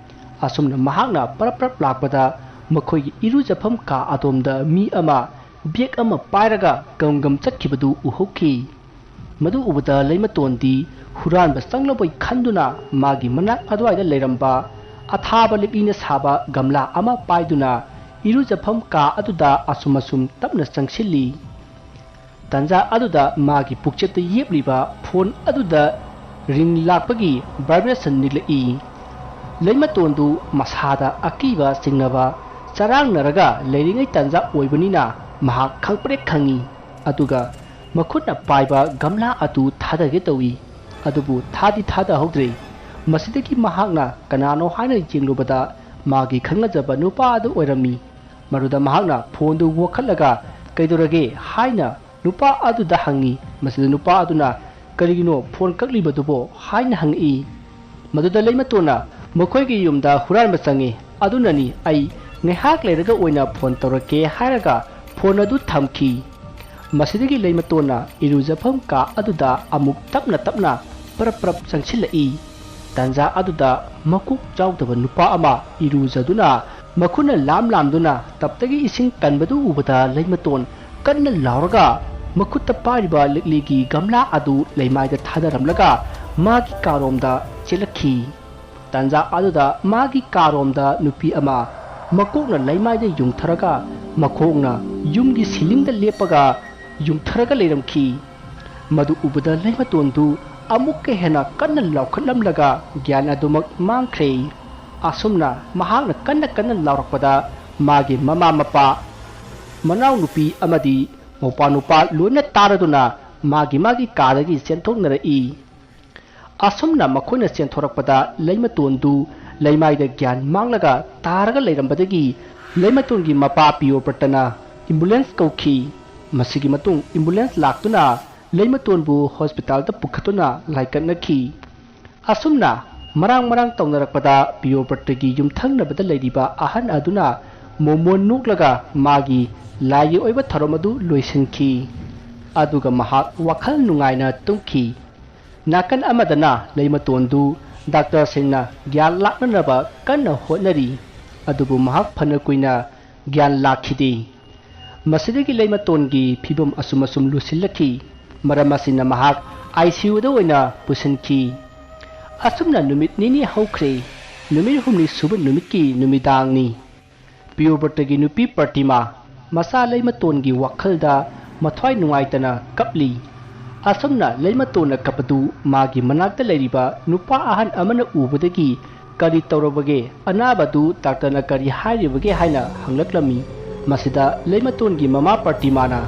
ꯑꯁꯨꯝꯅ ꯃꯍꯥꯛꯅ ꯄꯔꯞ ꯄꯔꯞ ꯂꯥꯛꯄꯗ ꯃꯈꯣꯏꯒꯤ ꯏꯔꯨꯖꯐꯝ ꯀꯥ ꯑꯗꯣꯝꯗ ꯃꯤ ꯑꯃ ꯕꯦꯒ ꯑꯃ ꯄꯥꯏꯔꯒ ꯒꯝ ꯒꯝ ꯆꯠꯈꯤꯕꯗꯨ ꯎꯍꯧꯈꯤ꯫ ꯃꯗꯨ ꯎꯕꯗ ꯂꯩꯃꯇꯣꯟꯗꯤ ꯍꯨꯔꯥꯟꯕ ꯆꯪꯂꯕꯣꯏ ꯈꯟꯗꯨꯅ ꯃꯥꯒꯤ ꯃꯅꯥꯛ ꯑꯗꯨꯋꯥꯏꯗ ꯂꯩꯔꯝꯕ ꯑꯊꯥꯕ ꯂꯤꯛꯂꯤꯅ ꯁꯥꯕ ꯒꯝꯂꯥ ꯑꯃ ꯄꯥꯏꯗꯨꯅ ꯏꯔꯨꯖꯐꯝ ꯀꯥ ꯑꯗꯨꯗ ꯑꯁꯨꯝ ꯑꯁꯨꯝ ꯇꯞꯅ ꯆꯪꯁꯤꯜꯂꯤ꯫ ꯇꯥꯟꯖꯥ ꯑꯗꯨꯗ ꯃꯥꯒꯤ ꯄꯨꯛꯆꯦꯠꯇ ꯌꯦꯞꯂꯤꯕ ꯐꯣꯟ ꯑꯗꯨꯗ ꯔꯤꯡ ꯂꯥꯛꯄꯒꯤ ꯚꯥꯏꯕ꯭ꯔꯦꯁꯟ ꯅꯤꯛꯂꯛꯏ꯫ ꯂꯩꯃꯇꯣꯟꯗꯨ ꯃꯁꯥꯗ ꯑꯀꯤꯕ ꯆꯤꯡꯅꯕ ꯆꯔꯥꯡꯅꯔꯒ ꯂꯩꯔꯤꯉꯩ ꯇꯥꯟꯖꯥ ꯑꯣꯏꯕꯅꯤꯅ ꯃꯍꯥꯛ ꯈꯪꯄ꯭ꯔꯦꯛ ꯈꯪꯏ꯫ ꯑꯗꯨꯒ ꯃꯈꯨꯠꯅ ꯄꯥꯏꯕ ꯒꯝꯂꯥ ꯑꯗꯨ ꯊꯥꯗꯒꯦ ꯇꯧꯏ꯫ ꯑꯗꯨꯕꯨ ꯊꯥꯗꯤ ꯊꯥꯗꯍꯧꯗ꯭ꯔꯦ꯫ ꯃꯁꯤꯗꯒꯤ ꯃꯍꯥꯛꯅ ꯀꯅꯥꯅꯣ ꯍꯥꯏꯅ ꯌꯦꯡꯂꯨꯕꯗ ꯃꯥꯒꯤ ꯈꯪꯅꯖꯕ ꯅꯨꯄꯥ ꯑꯗꯨ ꯑꯣꯏꯔꯝꯃꯤ꯫ ꯃꯗꯨꯗ ꯃꯍꯥꯛꯅ ꯐꯣꯟꯗꯨ ꯋꯥꯈꯠꯂꯒ "ꯀꯩꯗꯧꯔꯒꯦ?" ꯍꯥꯏꯅ ꯅꯨꯄꯥ ꯑꯗꯨꯗ ꯍꯪꯉꯤ꯫ ꯃꯁꯤꯗ ꯅꯨꯄꯥ ꯑꯗꯨꯅ "ꯀꯔꯤꯒꯤꯅꯣ ꯐꯣꯟ ꯀꯛꯂꯤꯕꯗꯨꯕꯣ?" ꯍꯥꯏꯅ ꯍꯪꯉꯛꯏ꯫ ꯃꯗꯨꯗ ꯂꯩꯃꯇꯣꯟꯅ "ꯃꯈꯣꯏꯒꯤ ꯌꯨꯝꯗ ꯍꯨꯔꯥꯟꯕ ꯆꯪꯉꯤ, ꯑꯗꯨꯅꯅꯤ ꯑꯩ ꯉꯥꯏꯍꯥꯛ ꯂꯩꯔꯒ ꯑꯣꯏꯅ ꯐꯣꯟ ꯇꯧꯔꯛꯀꯦ" ꯍꯥꯏꯔꯒ ꯐꯣꯟ ꯑꯗꯨ ꯊꯝꯈꯤ꯫ ꯃꯁꯤꯗꯒꯤ ꯂꯩꯃꯇꯣꯟꯅ ꯏꯔꯨꯖꯐꯝ ꯀꯥ ꯑꯗꯨꯗ ꯑꯃꯨꯛ ꯇꯞꯅ ꯇꯞꯅ ꯄꯔꯞ ꯄꯔꯞ ꯆꯪꯁꯤꯜꯂꯛꯏ꯫ ꯇꯥꯟꯖꯥ ꯑꯗꯨꯗ ꯃꯀꯣꯛ ꯆꯥꯎꯗꯕ ꯅꯨꯄꯥ ꯑꯃ ꯏꯔꯨꯖꯗꯨꯅ ꯃꯈꯨꯠꯅ ꯂꯥꯝ ꯂꯥꯝꯗꯨꯅ ꯇꯞꯇꯒꯤ ꯏꯁꯤꯡ ꯀꯟꯕꯗꯨ ꯎꯕꯗ ꯂꯩꯃꯇꯣꯟ ꯀꯟꯅ ꯂꯥꯎꯔꯒ ꯃꯈꯨꯠꯇ ꯄꯥꯏꯔꯤꯕ ꯂꯤꯛꯂꯤꯒꯤ ꯒꯝꯂꯥ ꯑꯗꯨ ꯂꯩꯃꯥꯏꯗ ꯊꯥꯗꯔꯝꯂꯒ ꯃꯥꯒꯤ ꯀꯥꯔꯣꯝꯗ ꯆꯦꯜꯂꯛꯈꯤ꯫ ꯇꯥꯟꯖꯥ ꯑꯗꯨꯗ ꯃꯥꯒꯤ ꯀꯥꯔꯣꯝꯗ ꯅꯨꯄꯤ ꯑꯃ ꯃꯀꯣꯛꯅ ꯂꯩꯃꯥꯏꯗ ꯌꯨꯡꯊꯔꯒ ꯃꯈꯣꯡꯅ ꯌꯨꯝꯒꯤ ꯁꯤꯂꯤꯡꯗ ꯂꯦꯞꯄꯒ ꯌꯨꯡꯊꯔꯒ ꯂꯩꯔꯝꯈꯤ꯫ ꯃꯗꯨ ꯎꯕꯗ ꯂꯩꯃꯇꯣꯟꯗꯨ ꯑꯃꯨꯛꯀ ꯍꯦꯟꯅ ꯀꯟꯅ ꯂꯥꯎꯈꯠꯂꯝꯂꯒ ꯒ꯭ꯌꯥꯟ ꯑꯗꯨꯃꯛ ꯃꯥꯡꯈ꯭ꯔꯦ꯫ ꯑꯁꯨꯝꯅ ꯃꯍꯥꯛꯅ ꯀꯟꯅ ꯀꯟꯅ ꯂꯥꯎꯔꯛꯄꯗ ꯃꯥꯒꯤ ꯃꯃꯥ ꯃꯄꯥ, ꯃꯅꯥꯎꯅꯨꯄꯤ ꯑꯃꯗꯤ ꯃꯧꯄꯥ ꯅꯨꯄꯥ ꯂꯣꯏꯅ ꯇꯥꯔꯗꯨꯅ ꯃꯥꯒꯤ ꯃꯥꯒꯤ ꯀꯥꯗꯒꯤ ꯆꯦꯟꯊꯣꯛꯅꯔꯛꯏ꯫ ꯑꯁꯨꯝꯅ ꯃꯈꯣꯏꯅ ꯆꯦꯟꯊꯣꯔꯛꯄꯗ ꯂꯩꯃꯇꯣꯟꯗꯨ ꯂꯩꯃꯥꯏꯗ ꯒ꯭ꯌꯥꯟ ꯃꯥꯡꯂꯒ ꯇꯥꯔꯒ ꯂꯩꯔꯝꯕꯗꯒꯤ ꯂꯩꯃꯇꯣꯟꯒꯤ ꯃꯄꯥ ꯄꯤꯌꯣꯕ꯭ꯔꯇꯅ ambulance ꯀꯧꯈꯤ꯫ ꯃꯁꯤꯒꯤ ꯃꯇꯨꯡ ambulance ꯂꯥꯛꯇꯨꯅ ꯂꯩꯃꯇꯣꯟꯕꯨ ꯍꯣꯁꯄꯤꯇꯥꯜꯗ ꯄꯨꯈꯠꯇꯨꯅ ꯂꯥꯏꯀꯠꯅꯈꯤ꯫ ꯑꯁꯨꯝꯅ ꯃꯔꯥꯡ ꯃꯔꯥꯡ ꯇꯧꯅꯔꯛꯄꯗ ꯄꯤꯌꯣꯕ꯭ꯔꯇꯒꯤ ꯌꯨꯝꯊꯪꯅꯕꯗ ꯂꯩꯔꯤꯕ ꯑꯍꯟ ꯑꯗꯨꯅ ꯃꯣꯃꯣꯟ ꯅꯣꯛꯂꯒ ꯃꯥꯒꯤ ꯂꯥꯏꯒꯤ ꯑꯣꯏꯕ ꯊꯧꯔꯝ ꯑꯗꯨ ꯂꯣꯏꯁꯤꯟꯈꯤ꯫ ꯑꯗꯨꯒ ꯃꯍꯥꯛ ꯋꯥꯈꯜ ꯅꯨꯡꯉꯥꯏꯅ ꯇꯨꯝꯈꯤ꯫ ꯅꯥꯀꯟ ꯑꯃꯗꯅ ꯂꯩꯃꯇꯣꯟꯗꯨ ꯗꯥꯛꯇꯔꯁꯤꯡꯅ ꯒ꯭ꯌꯥꯟ ꯂꯥꯛꯅꯅꯕ ꯀꯟꯅ ꯍꯣꯠꯅꯔꯤ꯫ ꯑꯗꯨꯕꯨ ꯃꯍꯥꯛ ꯐꯅ ꯀꯨꯏꯅ ꯒ꯭ꯌꯥꯟ ꯂꯥꯛꯈꯤꯗꯦ꯫ ꯃꯁꯤꯗꯒꯤ ꯂꯩꯃꯇꯣꯟꯒꯤ ꯐꯤꯕꯝ ꯑꯁꯨꯝ ꯑꯁꯨꯝ ꯂꯨꯁꯤꯜꯂꯛꯈꯤ꯫ ꯃꯔꯝ ꯑꯁꯤꯅ ꯃꯍꯥꯛ ICUꯗ ꯑꯣꯏꯅ ꯄꯨꯁꯤꯟꯈꯤ꯫ ꯑꯁꯨꯝꯅ ꯅꯨꯃꯤꯠ ꯅꯤꯅꯤ ꯍꯧꯈ꯭ꯔꯦ꯫ ꯅꯨꯃꯤꯠ ꯍꯨꯝꯅꯤ ꯁꯨꯕ ꯅꯨꯃꯤꯠꯀꯤ ꯅꯨꯃꯤꯗꯥꯡꯅꯤ꯫ ꯄꯤꯌꯣꯕ꯭ꯔꯇꯒꯤ ꯅꯨꯄꯤ ꯄ꯭ꯔꯇꯤꯃꯥ ꯃꯆꯥ ꯂꯩꯃꯇꯣꯟꯒꯤ ꯋꯥꯈꯜꯗ ꯃꯊ꯭ꯋꯥꯏ ꯅꯨꯡꯉꯥꯏꯇꯅ ꯀꯞꯂꯤ꯫ ꯑꯁꯨꯝꯅ ꯂꯩꯃꯇꯣꯟꯅ ꯀꯞꯄꯗꯨ ꯃꯥꯒꯤ ꯃꯅꯥꯛꯇ ꯂꯩꯔꯤꯕ ꯅꯨꯄꯥ ꯑꯍꯟ ꯑꯃꯅ ꯎꯕꯗꯒꯤ "ꯀꯔꯤ ꯇꯧꯔꯕꯒꯦ? ꯑꯅꯥꯕꯗꯨ ꯗꯥꯛꯇꯔꯅ ꯀꯔꯤ ꯍꯥꯏꯔꯤꯕꯒꯦ?" ꯍꯥꯏꯅ ꯍꯪꯂꯛꯂꯝꯃꯤ꯫ ꯃꯁꯤꯗ ꯂꯩꯃꯇꯣꯟꯒꯤ ꯃꯃꯥ ꯄ꯭ꯔꯇꯤꯃꯥꯅ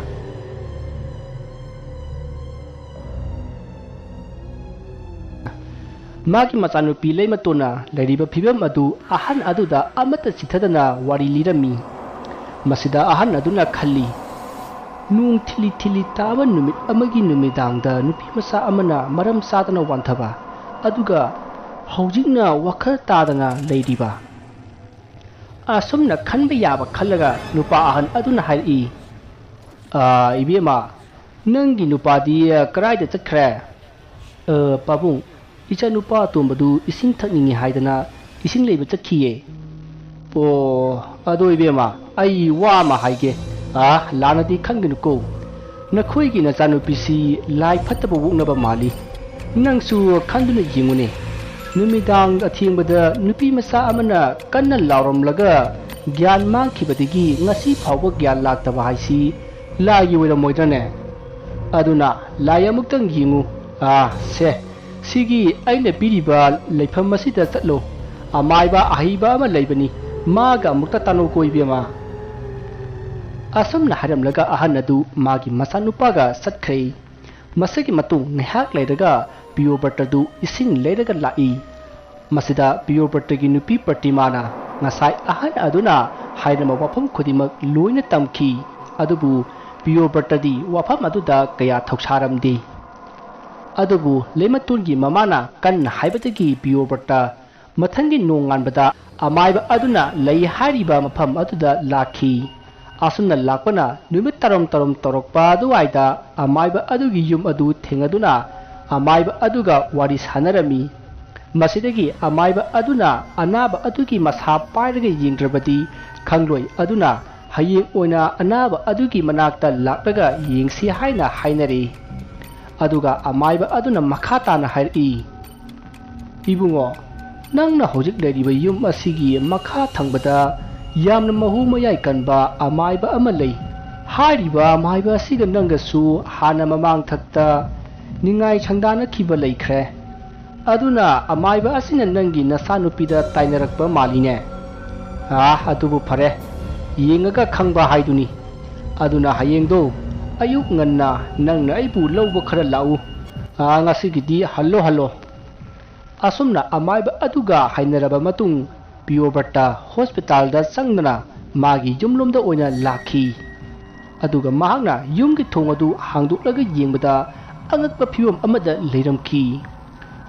ꯃꯥꯒꯤ ꯃꯆꯥꯅꯨꯄꯤ ꯂꯩꯃꯇꯣꯟꯅ ꯂꯩꯔꯤꯕ ꯐꯤꯕꯝ ꯑꯗꯨ ꯑꯍꯟ ꯑꯗꯨꯗ ꯑꯃꯠꯇ ꯆꯤꯊꯗꯅ ꯋꯥꯔꯤ ꯂꯤꯔꯝꯃꯤ꯫ ꯃꯁꯤꯗ ꯑꯍꯟ ꯑꯗꯨꯅ ꯈꯜꯂꯤ, "ꯅꯣꯡ ꯊꯤꯂꯤ ꯊꯤꯂꯤ ꯇꯥꯕ ꯅꯨꯃꯤꯠ ꯑꯃꯒꯤ ꯅꯨꯃꯤꯗꯥꯡꯗ ꯅꯨꯄꯤ ꯃꯆꯥ ꯑꯃꯅ ꯃꯔꯝ ꯆꯥꯗꯅ ꯋꯥꯟꯊꯕ, ꯑꯗꯨꯒ ꯍꯧꯖꯤꯛꯅ ꯋꯥꯈꯜ ꯇꯥꯗꯅ ꯂꯩꯔꯤꯕ?" ꯑꯁꯨꯝꯅ ꯈꯟꯕ ꯌꯥꯕ ꯈꯜꯂꯒ ꯅꯨꯄꯥ ꯑꯍꯟ ꯑꯗꯨꯅ ꯍꯥꯏꯔꯛꯏ, "ꯑꯥ, ꯏꯕꯦꯝꯃ, ꯅꯪꯒꯤ ꯅꯨꯄꯥꯗꯤ ꯀꯔꯥꯏꯗ ꯆꯠꯈ꯭ꯔꯦ?" "ꯑ, ꯄꯥꯕꯨꯡ, ꯏꯆꯥꯅꯨꯄꯥ ꯑꯇꯣꯝꯕꯗꯨ ꯏꯁꯤꯡ ꯊꯛꯅꯤꯡꯉꯤ ꯍꯥꯏꯗꯅ ꯏꯁꯤꯡ ꯂꯩꯕ ꯆꯠꯈꯤꯌꯦ꯫" "ꯑꯣ, ꯑꯗꯣ ꯏꯕꯦꯝꯃ, ꯑꯩ ꯋꯥ ꯑꯃ ꯍꯥꯏꯒꯦ꯫ ꯑꯥ, ꯂꯥꯟꯅꯗꯤ ꯈꯟꯒꯅꯨꯀꯣ꯫ ꯅꯈꯣꯏꯒꯤ ꯅꯆꯥꯅꯨꯄꯤꯁꯤ ꯂꯥꯏ ꯐꯠꯇꯕ ꯑꯣꯛꯅꯕ ꯃꯥꯜꯂꯤ꯫ ꯅꯪꯁꯨ ꯈꯟꯗꯨꯅ ꯌꯦꯡꯉꯨꯅꯦ꯫ ꯅꯨꯃꯤꯗꯥꯡ ꯑꯊꯦꯡꯕꯗ ꯅꯨꯄꯤ ꯃꯆꯥ ꯑꯃꯅ ꯀꯟꯅ ꯂꯥꯎꯔꯝꯂꯒ ꯒ꯭ꯌꯥꯟ ꯃꯥꯡꯈꯤꯕꯗꯒꯤ ꯉꯁꯤ ꯐꯥꯎꯕ ꯒ꯭ꯌꯥꯟ ꯂꯥꯛꯇꯕ ꯍꯥꯏꯁꯤ ꯂꯥꯏꯒꯤ ꯑꯣꯏꯔꯝꯃꯣꯏꯗ꯭ꯔꯅꯦ? ꯑꯗꯨꯅ ꯂꯥꯏ ꯑꯃꯨꯛꯇꯪ ꯌꯦꯡꯉꯨ꯫ ꯑꯥ, ꯁꯦ, ꯁꯤꯒꯤ ꯑꯩꯅ ꯄꯤꯔꯤꯕ ꯂꯩꯐꯝ ꯑꯁꯤꯗ ꯆꯠꯂꯣ꯫ ꯑꯃꯥꯏꯕ ꯑꯍꯩꯕ ꯑꯃ ꯂꯩꯕꯅꯤ, ꯃꯥꯒ ꯑꯃꯨꯛꯇ ꯇꯥꯟꯅꯧꯀꯣ ꯏꯕꯦꯝꯃ꯫" ꯑꯁꯨꯝꯅ ꯍꯥꯏꯔꯝꯂꯒ ꯑꯍꯟ ꯑꯗꯨ ꯃꯥꯒꯤ ꯃꯆꯥꯅꯨꯄꯥꯒ ꯆꯠꯈ꯭ꯔꯦ꯫ ꯃꯁꯤꯒꯤ ꯃꯇꯨꯡ ꯉꯥꯏꯍꯥꯛ ꯂꯩꯔꯒ ꯄꯤꯌꯣꯕ꯭ꯔꯇꯗꯨ ꯏꯁꯤꯡ ꯂꯩꯔꯒ ꯂꯥꯛꯏ꯫ ꯃꯁꯤꯗ ꯄꯤꯌꯣꯕ꯭ꯔꯇꯒꯤ ꯅꯨꯄꯤ ꯄ꯭ꯔꯇꯤꯃꯥꯅ ꯉꯁꯥꯏ ꯑꯍꯟ ꯑꯗꯨꯅ ꯍꯥꯏꯔꯝꯕ ꯋꯥꯐꯝ ꯈꯨꯗꯤꯡꯃꯛ ꯂꯣꯏꯅ ꯇꯝꯈꯤ꯫ ꯑꯗꯨꯕꯨ ꯄꯤꯌꯣꯕ꯭ꯔꯇꯗꯤ ꯋꯥꯐꯝ ꯑꯗꯨꯗ ꯀꯌꯥ ꯊꯧꯁꯥꯔꯝꯗꯦ꯫ ꯑꯗꯨꯕꯨ ꯂꯩꯃꯇꯣꯟꯒꯤ ꯃꯃꯥꯅ ꯀꯟꯅ ꯍꯥꯏꯕꯗꯒꯤ ꯄꯤꯌꯣꯕ꯭ꯔꯇ ꯃꯊꯪꯒꯤ ꯅꯣꯡꯉꯥꯟꯕꯗ ꯑꯃꯥꯏꯕ ꯑꯗꯨꯅ ꯂꯩ ꯍꯥꯏꯔꯤꯕ ꯃꯐꯝ ꯑꯗꯨꯗ ꯂꯥꯛꯈꯤ꯫ ꯑꯁꯨꯝꯅ ꯂꯥꯛꯄꯅ ꯅꯨꯃꯤꯠ ꯇꯔꯝ ꯇꯔꯝ ꯇꯧꯔꯛꯄ ꯑꯗꯨꯋꯥꯏꯗ ꯑꯃꯥꯏꯕ ꯑꯗꯨꯒꯤ ꯌꯨꯝ ꯑꯗꯨ ꯊꯦꯡꯅꯗꯨꯅ ꯑꯃꯥꯏꯕ ꯑꯗꯨꯒ ꯋꯥꯔꯤ ꯁꯥꯟꯅꯔꯝꯃꯤ꯫ ꯃꯁꯤꯗꯒꯤ ꯑꯃꯥꯏꯕ ꯑꯗꯨꯅ ꯑꯅꯥꯕ ꯑꯗꯨꯒꯤ ꯃꯁꯥ ꯄꯥꯏꯔꯒ ꯌꯦꯡꯗ꯭ꯔꯕꯗꯤ ꯈꯪꯂꯣꯏ, ꯑꯗꯨꯅ ꯍꯌꯦꯡ ꯑꯣꯏꯅ ꯑꯅꯥꯕ ꯑꯗꯨꯒꯤ ꯃꯅꯥꯛꯇ ꯂꯥꯛꯂꯒ ꯌꯦꯡꯁꯤ ꯍꯥꯏꯅ ꯍꯥꯏꯅꯔꯦ꯫ ꯑꯗꯨꯒ ꯑꯃꯥꯏꯕ ꯑꯗꯨꯅ ꯃꯈꯥ ꯇꯥꯅ ꯍꯥꯏꯔꯛꯏ, "ꯏꯕꯨꯡꯉꯣ, ꯅꯪꯅ ꯍꯧꯖꯤꯛ ꯂꯩꯔꯤꯕ ꯌꯨꯝ ꯑꯁꯤꯒꯤ ꯃꯈꯥ ꯊꯪꯕꯗ ꯌꯥꯝꯅ ꯃꯍꯨ ꯃꯌꯥꯏ ꯀꯟꯕ ꯑꯃꯥꯏꯕ ꯑꯃ ꯂꯩ꯫ ꯍꯥꯏꯔꯤꯕ ꯑꯃꯥꯏꯕ ꯑꯁꯤꯒ ꯅꯪꯒꯁꯨ ꯍꯥꯟꯅ ꯃꯃꯥꯡꯊꯛꯇ ꯅꯤꯡꯉꯥꯏ ꯁꯪꯗꯥꯅꯈꯤꯕ ꯂꯩꯈ꯭ꯔꯦ꯫ ꯑꯗꯨꯅ ꯑꯃꯥꯏꯕ ꯑꯁꯤꯅ ꯅꯪꯒꯤ ꯅꯆꯥꯅꯨꯄꯤꯗ ꯇꯥꯏꯅꯔꯛꯄ ꯃꯥꯜꯂꯤꯅꯦ꯫ ꯑꯥ, ꯑꯗꯨꯕꯨ ꯐꯔꯦ, ꯌꯦꯡꯉꯒ ꯈꯪꯕ ꯍꯥꯏꯗꯨꯅꯤ꯫ ꯑꯗꯨꯅ ꯍꯌꯦꯡꯗꯣ ꯑꯌꯨꯛ ꯉꯟꯅ ꯅꯪꯅ ꯑꯩꯕꯨ ꯂꯧꯕ ꯈꯔ ꯂꯥꯛꯎ꯫ ꯑꯥ, ꯉꯁꯤꯒꯤꯗꯤ ꯍꯜꯂꯣ ꯍꯜꯂꯣ꯫ ꯑꯁꯨꯝꯅ ꯑꯃꯥꯏꯕ ꯑꯗꯨꯒ ꯍꯥꯏꯅꯔꯕ ꯃꯇꯨꯡ, ꯄꯤꯌꯣꯕ꯭ꯔꯠꯇ ꯍꯣꯁꯄꯤꯇꯥꯜꯗ ꯆꯪꯗꯨꯅ ꯃꯥꯒꯤ ꯌꯨꯝꯂꯣꯝꯗ ꯑꯣꯏꯅ ꯂꯥꯛꯈꯤ꯫ ꯑꯗꯨꯒ ꯃꯍꯥꯛꯅ ꯌꯨꯝꯒꯤ ꯊꯣꯡ ꯑꯗꯨ ꯍꯥꯡꯗꯣꯛꯂꯒ ꯌꯦꯡꯕꯗ, ꯑꯉꯛꯄ ꯐꯤꯕꯝ ꯑꯃꯗ ꯂꯩꯔꯝꯈꯤ꯫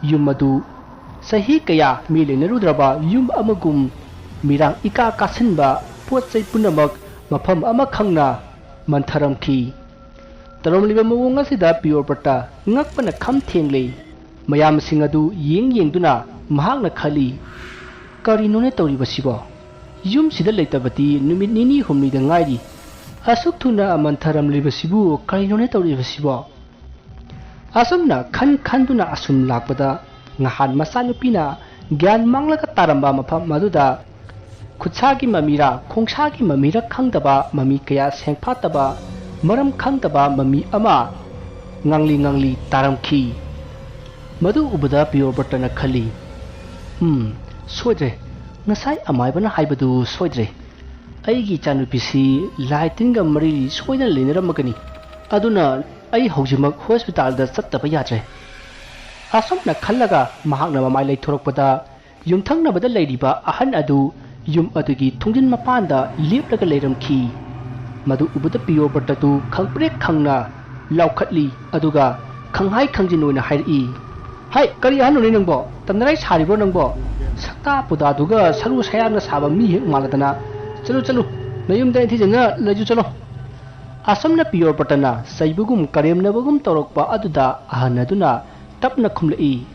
ꯌꯨꯝ ꯑꯗꯨ ꯆꯍꯤ ꯀꯌꯥ ꯃꯤ ꯂꯩꯅꯔꯨꯗ꯭ꯔꯕ ꯌꯨꯝ ꯑꯃꯒꯨꯝ, ꯃꯤꯔꯥꯡ ꯏꯀꯥ ꯀꯥꯁꯤꯟꯕ, ꯄꯣꯠ ꯆꯩ ꯄꯨꯝꯅꯃꯛ ꯃꯐꯝ ꯑꯃ ꯈꯪꯅ ꯃꯟꯊꯔꯝꯈꯤ꯫ ꯇꯧꯔꯝꯂꯤꯕ ꯃꯑꯣꯡ ꯑꯁꯤꯗ ꯄꯤꯌꯣꯔꯕ꯭ꯔꯠꯇ ꯉꯛꯄꯅ ꯈꯝ ꯊꯦꯡꯂꯦ꯫ ꯃꯌꯥꯝꯁꯤꯡ ꯑꯗꯨ ꯌꯦꯡ ꯌꯦꯡꯗꯨꯅ ꯃꯍꯥꯛꯅ ꯈꯜꯂꯤ, "ꯀꯔꯤꯅꯣꯅꯦ ꯇꯧꯔꯤꯕꯁꯤꯕꯣ? ꯌꯨꯝꯁꯤꯗ ꯂꯩꯇꯕꯗꯤ ꯅꯨꯃꯤꯠ ꯅꯤꯅꯤ ꯍꯨꯝꯅꯤꯗ ꯉꯥꯏꯔꯤ꯫ ꯑꯁꯨꯛ ꯊꯨꯅ ꯃꯟꯊꯔꯝꯂꯤꯕꯁꯤꯕꯨ ꯀꯔꯤꯅꯣꯅꯦ ꯇꯧꯔꯤꯕꯁꯤꯕꯣ?" ꯑꯁꯨꯝꯅ ꯈꯟ ꯈꯟꯗꯨꯅ ꯑꯁꯨꯝ ꯂꯥꯛꯄꯗ, ꯉꯍꯥꯟ ꯃꯆꯥꯅꯨꯄꯤꯅ ꯒ꯭ꯌꯥꯟ ꯃꯥꯡꯂꯒ ꯇꯥꯔꯝꯕ ꯃꯐꯝ ꯑꯗꯨꯗ ꯈꯨꯠꯁꯥꯒꯤ ꯃꯃꯤꯔꯥ, ꯈꯣꯡꯁꯥꯒꯤ ꯃꯃꯤꯔꯥ ꯈꯪꯗꯕ, ꯃꯃꯤ ꯀꯌꯥ ꯁꯦꯡꯐꯥꯠꯇꯕ, ꯃꯔꯝ ꯈꯪꯗꯕ ꯃꯃꯤ ꯑꯃ ꯉꯥꯡꯂꯤ ꯉꯥꯡꯂꯤ ꯇꯥꯔꯝꯈꯤ꯫ ꯃꯗꯨ ꯎꯕꯗ ꯄꯤꯌꯣꯔꯕ꯭ꯔꯠꯇꯅ ꯈꯜꯂꯤ, "ꯎꯝ, ꯁꯣꯏꯗ꯭ꯔꯦ꯫ ꯉꯁꯥꯏ ꯑꯃꯥꯏꯕꯅ ꯍꯥꯏꯕꯗꯨ ꯁꯣꯏꯗ꯭ꯔꯦ꯫ ꯑꯩꯒꯤ ꯏꯆꯥꯅꯨꯄꯤꯁꯤ ꯂꯥꯏ ꯇꯤꯟꯒ ꯃꯔꯤ ꯁꯣꯏꯗꯅ ꯂꯩꯅꯔꯝꯃꯒꯅꯤ꯫ ꯑꯗꯨꯅ ꯑꯩ ꯍꯧꯖꯤꯛꯃꯛ ꯍꯣꯁꯄꯤꯇꯥꯜꯗ ꯆꯠꯇꯕ ꯌꯥꯗ꯭ꯔꯦ꯫" ꯑꯁꯨꯝꯅ ꯈꯜꯂꯒ ꯃꯍꯥꯛꯅ ꯃꯃꯥꯏ ꯂꯩꯊꯣꯔꯛꯄꯗ, ꯌꯨꯝꯊꯪꯅꯕꯗ ꯂꯩꯔꯤꯕ ꯑꯍꯟ ꯑꯗꯨ ꯌꯨꯝ ꯑꯗꯨꯒꯤ ꯊꯣꯡꯖꯤꯟ ꯃꯄꯥꯟꯗ ꯂꯦꯞꯂꯒ ꯂꯩꯔꯝꯈꯤ꯫ ꯃꯗꯨ ꯎꯕꯗ ꯄꯤꯌꯣꯔꯕ꯭ꯔꯠꯇꯗꯨ ꯈꯪꯄ꯭ꯔꯦꯛ ꯈꯪꯅ ꯂꯥꯎꯈꯠꯂꯤ, ꯑꯗꯨꯒ ꯈꯪꯍꯥꯏ ꯈꯪꯖꯤꯟ ꯑꯣꯏꯅ ꯍꯥꯏꯔꯛꯏ, "ꯍꯥꯏ, ꯀꯔꯤ ꯑꯍꯟꯅꯣꯅꯦ ꯅꯪꯕꯣ? ꯇꯝꯅꯔꯥꯏ ꯁꯥꯔꯤꯕ꯭ꯔꯣ ꯅꯪꯕꯣ? ꯁꯛꯇꯥ ꯄꯨꯗꯥꯗꯨꯒ ꯁꯔꯨ ꯁꯌꯥꯡꯅ ꯁꯥꯕ ꯃꯤ ꯍꯦꯛ ꯃꯥꯜꯂꯗꯅ꯫ ꯆꯠꯂꯨ, ꯆꯠꯂꯨ, ꯅꯌꯨꯝꯗ ꯅꯤꯡꯊꯤꯖꯅ ꯂꯩꯖꯨ ꯆꯠꯂꯣ꯫" ꯑꯁꯨꯝꯅ ꯄꯤꯌꯣꯔꯕ꯭ꯔꯠꯇꯅ ꯆꯩꯕꯒꯨꯝ ꯀꯔꯦꯝꯅꯕꯒꯨꯝ ꯇꯧꯔꯛꯄ ꯑꯗꯨꯗ ꯑꯍꯟ ꯑꯗꯨꯅ ꯇꯞꯅ ꯈꯨꯝꯂꯛꯏ,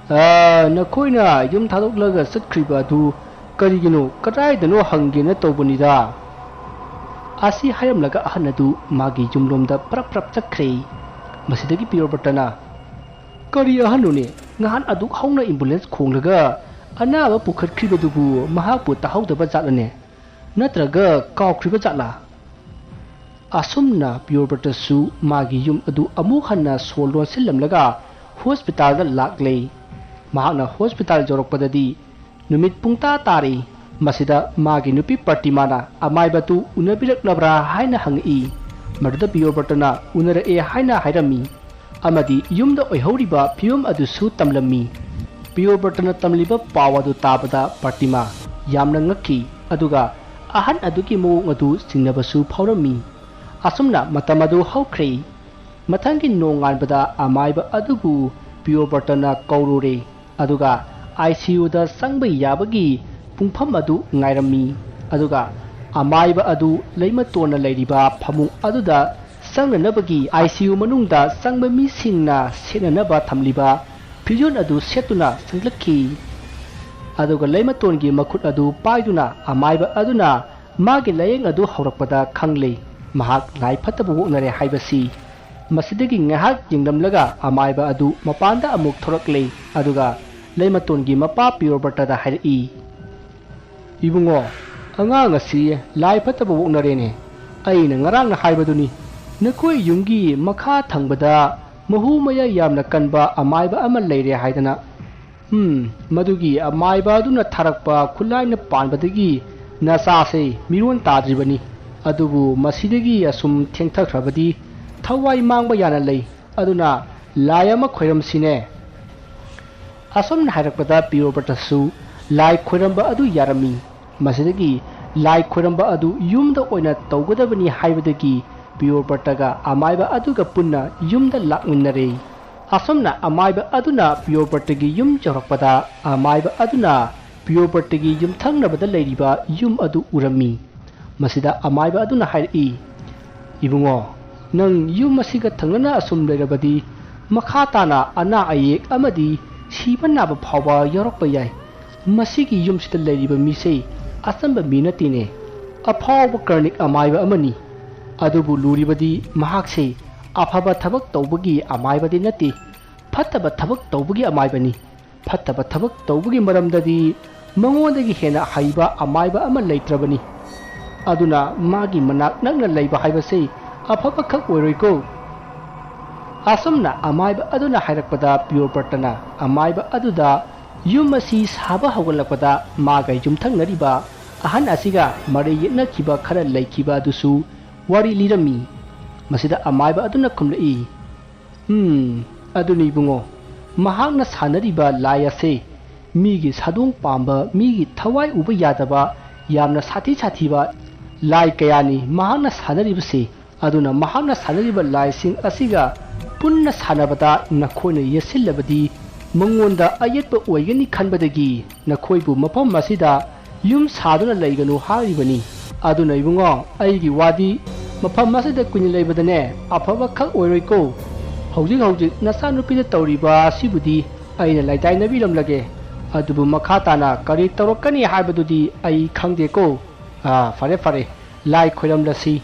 "ꯑ, ꯅꯈꯣꯏꯅ ꯌꯨꯝ ꯊꯥꯗꯣꯛꯂꯒ ꯆꯠꯈ꯭ꯔꯤꯕ ꯑꯗꯨ ꯀꯔꯤꯒꯤꯅꯣ, ꯀꯗꯥꯏꯗꯅꯣ ꯍꯪꯒꯦꯅ ꯇꯧꯕꯅꯤꯗ꯫" ꯑꯁꯤ ꯍꯥꯏꯔꯝꯂꯒ ꯑꯍꯟ ꯑꯗꯨ ꯃꯥꯒꯤ ꯌꯨꯝꯂꯣꯝꯗ ꯄ꯭ꯔꯞ ꯄ꯭ꯔꯞ ꯆꯠꯈ꯭ꯔꯦ꯫ ꯃꯁꯤꯗꯒꯤ ꯄꯤꯌꯣꯔꯕ꯭ꯔꯠꯇꯅ, "ꯀꯔꯤ ꯑꯍꯟꯅꯣꯅꯦ? ꯉꯍꯥꯟ ꯑꯗꯨꯛ ꯍꯧꯅ ꯑꯦꯝꯕꯨꯂꯦꯟꯁ ꯈꯣꯡꯂꯒ ꯑꯅꯥꯕ ꯄꯨꯈꯠꯈ꯭ꯔꯤꯕꯗꯨꯕꯨ ꯃꯍꯥꯛꯄꯨ ꯇꯥꯍꯧꯗꯕ ꯖꯥꯠꯂꯅꯦ? ꯅꯠꯇ꯭ꯔꯒ ꯀꯥꯎꯈ꯭ꯔꯤꯕ ꯖꯥꯠꯂꯥ?" ꯑꯁꯨꯝꯅ ꯄꯤꯌꯣꯔꯕ꯭ꯔꯠꯇꯁꯨ ꯃꯥꯒꯤ ꯌꯨꯝ ꯑꯗꯨ ꯑꯃꯨꯛ ꯍꯟꯅ ꯁꯣꯔ ꯂꯣꯟꯁꯤꯜꯂꯝꯂꯒ ꯍꯣꯁꯄꯤꯇꯥꯜꯗ ꯂꯥꯛꯂꯦ꯫ ꯃꯍꯥꯛꯅ ꯍꯣꯁꯄꯤꯇꯥꯜ ꯌꯧꯔꯛꯄꯗꯗꯤ ꯅꯨꯃꯤꯠ ꯄꯨꯡꯇꯥ ꯇꯥꯔꯦ꯫ ꯃꯁꯤꯗ ꯃꯥꯒꯤ ꯅꯨꯄꯤ ꯄ꯭ꯔꯇꯤꯃꯥꯅ ꯑꯃꯥꯏꯕꯗꯨ ꯎꯅꯕꯤꯔꯛꯂꯕ꯭ꯔꯥ ꯍꯥꯏꯅ ꯍꯪꯉꯛꯏ꯫ ꯃꯗꯨꯗ ꯄꯤꯌꯣꯔꯕ꯭ꯔꯇꯅ ꯎꯅꯔꯛꯑꯦ ꯍꯥꯏꯅ ꯍꯥꯏꯔꯝꯃꯤ ꯑꯃꯗꯤ ꯌꯨꯝꯗ ꯑꯣꯏꯍꯧꯔꯤꯕ ꯐꯤꯕꯝ ꯑꯗꯨꯁꯨ ꯇꯝꯂꯝꯃꯤ꯫ ꯄꯤꯌꯣꯔꯕ꯭ꯔꯇꯅ ꯇꯝꯂꯤꯕ ꯄꯥꯎ ꯑꯗꯨ ꯇꯥꯕꯗ ꯄ꯭ꯔꯇꯤꯃꯥ ꯌꯥꯝꯅ ꯉꯛꯈꯤ, ꯑꯗꯨꯒ ꯑꯍꯟ ꯑꯗꯨꯒꯤ ꯃꯑꯣꯡ ꯑꯗꯨ ꯆꯤꯡꯅꯕꯁꯨ ꯐꯥꯎꯔꯝꯃꯤ꯫ ꯑꯁꯨꯝꯅ ꯃꯇꯝ ꯑꯗꯨ ꯍꯧꯈ꯭ꯔꯦ꯫ ꯃꯊꯪꯒꯤ ꯅꯣꯡꯉꯥꯟꯕꯗ ꯑꯃꯥꯏꯕ ꯑꯗꯨꯕꯨ ꯄꯤꯌꯣꯔꯕ꯭ꯔꯇꯅ ꯀꯧꯔꯨꯔꯦ, ꯑꯗꯨꯒ ICUꯗ ꯆꯪꯕ ꯌꯥꯕꯒꯤ ꯄꯨꯡꯐꯝ ꯑꯗꯨ ꯉꯥꯏꯔꯝꯃꯤ꯫ ꯑꯗꯨꯒ ꯑꯃꯥꯏꯕ ꯑꯗꯨ ꯂꯩꯃꯇꯣꯟꯅ ꯂꯩꯔꯤꯕ ꯐꯃꯨꯡ ꯑꯗꯨꯗ ꯆꯪꯅꯅꯕꯒꯤ ICU ꯃꯅꯨꯡꯗ ꯆꯪꯕ ꯃꯤꯁꯤꯡꯅ ꯁꯦꯠꯅꯅꯕ ꯊꯝꯂꯤꯕ ꯐꯤꯖꯣꯜ ꯑꯗꯨ ꯁꯦꯠꯇꯨꯅ ꯆꯪꯂꯛꯈꯤ꯫ ꯑꯗꯨꯒ ꯂꯩꯃꯇꯣꯟꯒꯤ ꯃꯈꯨꯠ ꯑꯗꯨ ꯄꯥꯏꯗꯨꯅ ꯑꯃꯥꯏꯕ ꯑꯗꯨꯅ ꯃꯥꯒꯤ ꯂꯥꯌꯦꯡ ꯑꯗꯨ ꯍꯧꯔꯛꯄꯗ ꯈꯪꯂꯦ, ꯃꯍꯥꯛ ꯂꯥꯏ ꯐꯠꯇꯕ ꯑꯣꯛꯅꯔꯦ ꯍꯥꯏꯕꯁꯤ꯫ ꯃꯁꯤꯗꯒꯤ ꯉꯥꯏꯍꯥꯛ ꯌꯦꯡꯂꯝꯂꯒ ꯑꯃꯥꯏꯕ ꯑꯗꯨ ꯃꯄꯥꯟꯗ ꯑꯃꯨꯛ ꯊꯣꯔꯛꯂꯦ, ꯑꯗꯨꯒ ꯂꯩꯃꯇꯣꯟꯒꯤ ꯃꯄꯥ ꯄꯤꯌꯣꯔꯕ꯭ꯔꯇꯗ ꯍꯥꯏꯔꯛꯏ, "ꯏꯕꯨꯡꯉꯣ, ꯑꯉꯥꯡ ꯑꯁꯤ ꯂꯥꯏ ꯐꯠꯇꯕ ꯑꯣꯛꯅꯔꯦꯅꯦ꯫ ꯑꯩꯅ ꯉꯔꯥꯡꯅ ꯍꯥꯏꯕꯗꯨꯅꯤ, ꯅꯈꯣꯏ ꯌꯨꯝꯒꯤ ꯃꯈꯥ ꯊꯪꯕꯗ ꯃꯍꯨ ꯃꯌꯥꯏ ꯌꯥꯝꯅ ꯀꯟꯕ ꯑꯃꯥꯏꯕ ꯑꯃ ꯂꯩꯔꯦ ꯍꯥꯏꯗꯅ꯫ ꯎꯝ, ꯃꯗꯨꯒꯤ ꯑꯃꯥꯏꯕ ꯑꯗꯨꯅ ꯊꯥꯔꯛꯄ ꯈꯨꯠꯂꯥꯏꯅ ꯄꯥꯟꯕꯗꯒꯤ ꯅꯆꯥꯁꯦ ꯃꯤꯔꯣꯟ ꯇꯥꯗ꯭ꯔꯤꯕꯅꯤ꯫ ꯑꯗꯨꯕꯨ ꯃꯁꯤꯗꯒꯤ ꯑꯁꯨꯝ ꯊꯦꯡꯊꯈ꯭ꯔꯕꯗꯤ ꯊꯋꯥꯏ ꯃꯥꯡꯕ ꯌꯥꯅ ꯂꯩ꯫ ꯑꯗꯨꯅ ꯂꯥꯏ ꯑꯃ ꯈꯣꯏꯔꯝꯁꯤꯅꯦ꯫" ꯑꯁꯨꯝꯅ ꯍꯥꯏꯔꯛꯄꯗ ꯄꯤꯌꯣꯔꯕ꯭ꯔꯇꯁꯨ ꯂꯥꯏ ꯈꯣꯏꯔꯝꯕ ꯑꯗꯨ ꯌꯥꯔꯝꯃꯤ꯫ ꯃꯁꯤꯗꯒꯤ ꯂꯥꯏ ꯈꯣꯏꯔꯝꯕ ꯑꯗꯨ ꯌꯨꯝꯗ ꯑꯣꯏꯅ ꯇꯧꯒꯗꯕꯅꯤ ꯍꯥꯏꯕꯗꯒꯤ ꯄꯤꯌꯣꯔꯕ꯭ꯔꯇꯒ ꯑꯃꯥꯏꯕ ꯑꯗꯨꯒ ꯄꯨꯟꯅ ꯌꯨꯝꯗ ꯂꯥꯛꯃꯤꯟꯅꯔꯦ꯫ ꯑꯁꯨꯝꯅ ꯑꯃꯥꯏꯕ ꯑꯗꯨꯅ ꯄꯤꯌꯣꯔꯕ꯭ꯔꯇꯒꯤ ꯌꯨꯝ ꯌꯧꯔꯛꯄꯗ ꯑꯃꯥꯏꯕ ꯑꯗꯨꯅ ꯄꯤꯌꯣꯔꯕ꯭ꯔꯇꯒꯤ ꯌꯨꯝꯊꯪꯅꯕꯗ ꯂꯩꯔꯤꯕ ꯌꯨꯝ ꯑꯗꯨ ꯎꯔꯝꯃꯤ꯫ ꯃꯁꯤꯗ ꯑꯃꯥꯏꯕ ꯑꯗꯨꯅ ꯍꯥꯏꯔꯛꯏ, "ꯏꯕꯨꯡꯉꯣ, ꯅꯪ ꯌꯨꯝ ꯑꯁꯤꯒ ꯊꯪꯅꯅ ꯑꯁꯨꯝ ꯂꯩꯔꯕꯗꯤ ꯃꯈꯥ ꯇꯥꯅ ꯑꯅꯥ ꯑꯌꯦꯛ ꯑꯃꯗꯤ ꯁꯤꯕ ꯅꯥꯕ ꯐꯥꯎꯕ ꯌꯥꯎꯔꯛꯄ ꯌꯥꯏ꯫ ꯃꯁꯤꯒꯤ ꯌꯨꯝꯁꯤꯗ ꯂꯩꯔꯤꯕ ꯃꯤꯁꯦ ꯑꯆꯝꯕ ꯃꯤ ꯅꯠꯇꯦꯅꯦ, ꯑꯐꯥꯎꯕ ꯀꯔꯅꯤꯛ ꯑꯃꯥꯏꯕ ꯑꯃꯅꯤ꯫ ꯑꯗꯨꯕꯨ ꯂꯨꯔꯤꯕꯗꯤ ꯃꯍꯥꯛꯁꯦ ꯑꯐꯕ ꯊꯕꯛ ꯇꯧꯕꯒꯤ ꯑꯃꯥꯏꯕꯗꯤ ꯅꯠꯇꯦ, ꯐꯠꯇꯕ ꯊꯕꯛ ꯇꯧꯕꯒꯤ ꯑꯃꯥꯏꯕꯅꯤ꯫ ꯐꯠꯇꯕ ꯊꯕꯛ ꯇꯧꯕꯒꯤ ꯃꯔꯝꯗꯗꯤ ꯃꯉꯣꯟꯗꯒꯤ ꯍꯦꯟꯅ ꯍꯩꯕ ꯑꯃꯥꯏꯕ ꯑꯃ ꯂꯩꯇ꯭ꯔꯕꯅꯤ꯫ ꯑꯗꯨꯅ ꯃꯥꯒꯤ ꯃꯅꯥꯛ ꯅꯛꯅ ꯂꯩꯕ ꯍꯥꯏꯕꯁꯤ ꯑꯐꯕꯈꯛ ꯑꯣꯏꯔꯣꯏꯀꯣ꯫" ꯑꯁꯨꯝꯅ ꯑꯃꯥꯏꯕ ꯑꯗꯨꯅ ꯍꯥꯏꯔꯛꯄꯗ ꯄꯤꯌꯣꯔꯕ꯭ꯔꯇꯅ ꯑꯃꯥꯏꯕ ꯑꯗꯨꯗ ꯌꯨꯝ ꯑꯁꯤ ꯁꯥꯕ ꯍꯧꯒꯠꯂꯛꯄꯗ ꯃꯥꯒ ꯌꯨꯝꯊꯪꯅꯔꯤꯕ ꯑꯍꯟ ꯑꯁꯤꯒ ꯃꯔꯩ ꯌꯦꯠꯅꯈꯤꯕ ꯈꯔ ꯂꯩꯈꯤꯕ ꯑꯗꯨꯁꯨ ꯋꯥꯔꯤ ꯂꯤꯔꯝꯃꯤ꯫ ꯃꯁꯤꯗ ꯑꯃꯥꯏꯕ ꯑꯗꯨꯅ ꯈꯨꯝꯂꯛꯏ, "ꯎꯝ, ꯑꯗꯨꯅꯤ ꯏꯕꯨꯡꯉꯣ, ꯃꯍꯥꯛꯅ ꯁꯥꯟꯅꯔꯤꯕ ꯂꯥꯏ ꯑꯁꯦ ꯃꯤꯒꯤ ꯁꯥꯗꯣꯡ ꯄꯥꯝꯕ, ꯃꯤꯒꯤ ꯊꯋꯥꯏ ꯎꯕ ꯌꯥꯗꯕ, ꯌꯥꯝꯅ ꯁꯥꯊꯤ ꯁꯥꯊꯤꯕ ꯂꯥꯏ ꯀꯌꯥꯅꯤ ꯃꯍꯥꯛꯅ ꯁꯥꯟꯅꯔꯤꯕꯁꯤ꯫ ꯑꯗꯨꯅ ꯃꯍꯥꯛꯅ ꯁꯥꯟꯅꯔꯤꯕ ꯂꯥꯏꯁꯤꯡ ꯑꯁꯤꯒ ꯄꯨꯟꯅ ꯁꯥꯟꯅꯕꯗ ꯅꯈꯣꯏꯅ ꯌꯦꯠꯁꯤꯜꯂꯕꯗꯤ ꯃꯉꯣꯟꯗ ꯑꯌꯦꯠꯄ ꯑꯣꯏꯒꯅꯤ ꯈꯟꯕꯗꯒꯤ ꯅꯈꯣꯏꯕꯨ ꯃꯐꯝ ꯑꯁꯤꯗ ꯌꯨꯝ ꯁꯥꯗꯨꯅ ꯂꯩꯒꯅꯨ ꯍꯥꯏꯔꯤꯕꯅꯤ꯫ ꯑꯗꯨꯅ ꯏꯕꯨꯡꯉꯣ, ꯑꯩꯒꯤ ꯋꯥꯗꯤ ꯃꯐꯝ ꯑꯁꯤꯗ ꯀꯨꯏꯅ ꯂꯩꯕꯗꯅꯦ ꯑꯐꯕ ꯈꯛ ꯑꯣꯏꯔꯣꯏꯀꯣ꯫ ꯍꯧꯖꯤꯛ ꯍꯧꯖꯤꯛ ꯅꯆꯥꯅꯨꯄꯤꯗ ꯇꯧꯔꯤꯕ ꯑꯁꯤꯕꯨꯗꯤ ꯑꯩꯅ ꯂꯩꯇꯥꯏꯅꯕꯤꯔꯝꯂꯒꯦ꯫ ꯑꯗꯨꯕꯨ ꯃꯈꯥ ꯇꯥꯅ ꯀꯔꯤ ꯇꯧꯔꯛꯀꯅꯤ ꯍꯥꯏꯕꯗꯨꯗꯤ ꯑꯩ ꯈꯪꯗꯦꯀꯣ꯫ ꯑꯥ, ꯐꯔꯦ ꯐꯔꯦ, ꯂꯥꯏ ꯈꯣꯏꯔꯝꯂꯁꯤ꯫"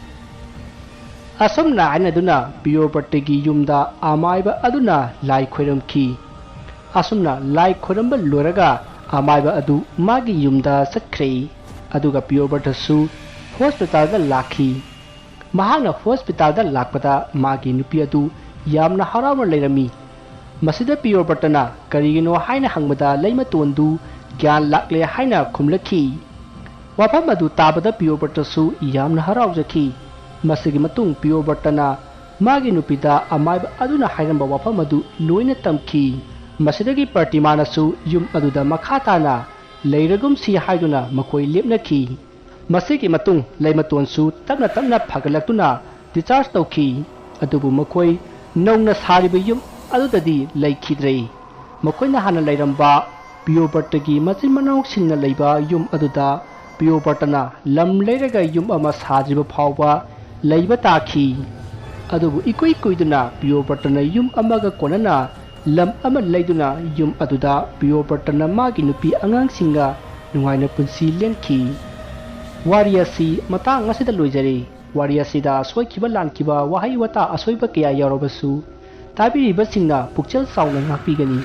ꯑꯁꯨꯝꯅ ꯍꯥꯏꯅꯗꯨꯅ ꯄꯤꯌꯣꯔꯕ꯭ꯔꯇꯒꯤ ꯌꯨꯝꯗ ꯑꯃꯥꯏꯕ ꯑꯗꯨꯅ ꯂꯥꯏ ꯈꯣꯏꯔꯝꯈꯤ꯫ ꯑꯁꯨꯝꯅ ꯂꯥꯏ ꯈꯣꯏꯔꯝꯕ ꯂꯣꯏꯔꯒ ꯑꯃꯥꯏꯕ ꯑꯗꯨ ꯃꯥꯒꯤ ꯌꯨꯝꯗ ꯆꯠꯈ꯭ꯔꯦ꯫ ꯑꯗꯨꯒ ꯄꯤꯌꯣꯔꯕ꯭ꯔꯇꯁꯨ ꯍꯣꯁꯄꯤꯇꯥꯜꯗ ꯂꯥꯛꯈꯤ꯫ ꯃꯍꯥꯛꯅ ꯍꯣꯁꯄꯤꯇꯥꯜꯗ ꯂꯥꯛꯄꯗ ꯃꯥꯒꯤ ꯅꯨꯄꯤ ꯑꯗꯨ ꯌꯥꯝꯅ ꯍꯔꯥꯎꯅ ꯂꯩꯔꯝꯃꯤ꯫ ꯃꯁꯤꯗ ꯄꯤꯌꯣꯔꯕ꯭ꯔꯇꯅ ꯀꯔꯤꯒꯤꯅꯣ ꯍꯥꯏꯅ ꯍꯪꯕꯗ ꯂꯩꯃꯇꯣꯟꯗꯨ ꯒ꯭ꯌꯥꯟ ꯂꯥꯛꯂꯦ ꯍꯥꯏꯅ ꯈꯨꯝꯂꯛꯈꯤ꯫ ꯋꯥꯐꯝ ꯑꯗꯨ ꯇꯥꯕꯗ ꯄꯤꯌꯣꯔꯕ꯭ꯔꯇꯁꯨ ꯌꯥꯝꯅ ꯍꯔꯥꯎꯖꯈꯤ꯫ ꯃꯁꯤꯒꯤ ꯃꯇꯨꯡ ꯄꯤꯌꯣꯔꯕ꯭ꯔꯇꯅ ꯃꯥꯒꯤ ꯅꯨꯄꯤꯗ ꯑꯃꯥꯏꯕ ꯑꯗꯨꯅ ꯍꯥꯏꯔꯝꯕ ꯋꯥꯐꯝ ꯑꯗꯨ ꯂꯣꯏꯅ ꯇꯝꯈꯤ꯫ ꯃꯁꯤꯗꯒꯤ ꯄ꯭ꯔꯇꯤꯃꯥꯅꯁꯨ ꯌꯨꯝ ꯑꯗꯨꯗ ꯃꯈꯥ ꯇꯥꯅ ꯂꯩꯔꯒꯨꯝꯁꯤ ꯍꯥꯏꯗꯨꯅ ꯃꯈꯣꯏ ꯂꯦꯞꯅꯈꯤ꯫ ꯃꯁꯤꯒꯤ ꯃꯇꯨꯡ ꯂꯩꯃꯇꯣꯟꯁꯨ ꯇꯞꯅ ꯇꯞꯅ ꯐꯒꯠꯂꯛꯇꯨꯅ discharge ꯇꯧꯈꯤ꯫ ꯑꯗꯨꯕꯨ ꯃꯈꯣꯏ ꯅꯧꯅ ꯁꯥꯔꯤꯕ ꯌꯨꯝ ꯑꯗꯨꯗꯗꯤ ꯂꯩꯈꯤꯗ꯭ꯔꯦ꯫ ꯃꯈꯣꯏꯅ ꯍꯥꯟꯅ ꯂꯩꯔꯝꯕ ꯄꯤꯌꯣꯔꯕ꯭ꯔꯇꯒꯤ ꯃꯆꯤꯟ ꯃꯅꯥꯎꯁꯤꯡꯅ ꯂꯩꯕ ꯌꯨꯝ ꯑꯗꯨꯗ ꯄꯤꯌꯣꯔꯕ꯭ꯔꯇꯅ ꯂꯝ ꯂꯩꯔꯒ ꯌꯨꯝ ꯑꯃ ꯁꯥꯗ꯭ꯔꯤꯕ ꯐꯥꯎꯕ ꯂꯩꯕ ꯇꯥꯈꯤ꯫ ꯑꯗꯨꯕꯨ ꯏꯀꯨꯏ ꯀꯨꯏꯗꯅ ꯄꯤꯌꯣꯔꯕ꯭ꯔꯇꯅ ꯌꯨꯝ ꯑꯃꯒ ꯀꯣꯟꯅꯅ ꯂꯝ ꯑꯃ ꯂꯩꯗꯨꯅ ꯌꯨꯝ ꯑꯗꯨꯗ ꯄꯤꯌꯣꯔꯕ꯭ꯔꯇꯅ ꯃꯥꯒꯤ ꯅꯨꯄꯤ ꯑꯉꯥꯡꯁꯤꯡꯒ ꯅꯨꯡꯉꯥꯏꯅ ꯄꯨꯟꯁꯤ ꯂꯦꯟꯈꯤ꯫ ꯋꯥꯔꯤ ꯑꯁꯤ ꯃꯇꯥꯡ ꯑꯁꯤꯗ ꯂꯣꯏꯖꯔꯦ꯫ ꯋꯥꯔꯤ ꯑꯁꯤꯗ ꯁꯣꯏꯈꯤꯕ ꯂꯥꯟꯈꯤꯕ, ꯋꯥꯍꯩ ꯋꯥꯇꯥ ꯑꯁꯣꯏꯕ ꯀꯌꯥ ꯌꯥꯎꯔꯕꯁꯨ ꯇꯥꯕꯤꯔꯤꯕꯁꯤꯡꯅ ꯄꯨꯛꯆꯦꯜ ꯆꯥꯎꯅ ꯉꯥꯛꯄꯤꯒꯅꯤ꯫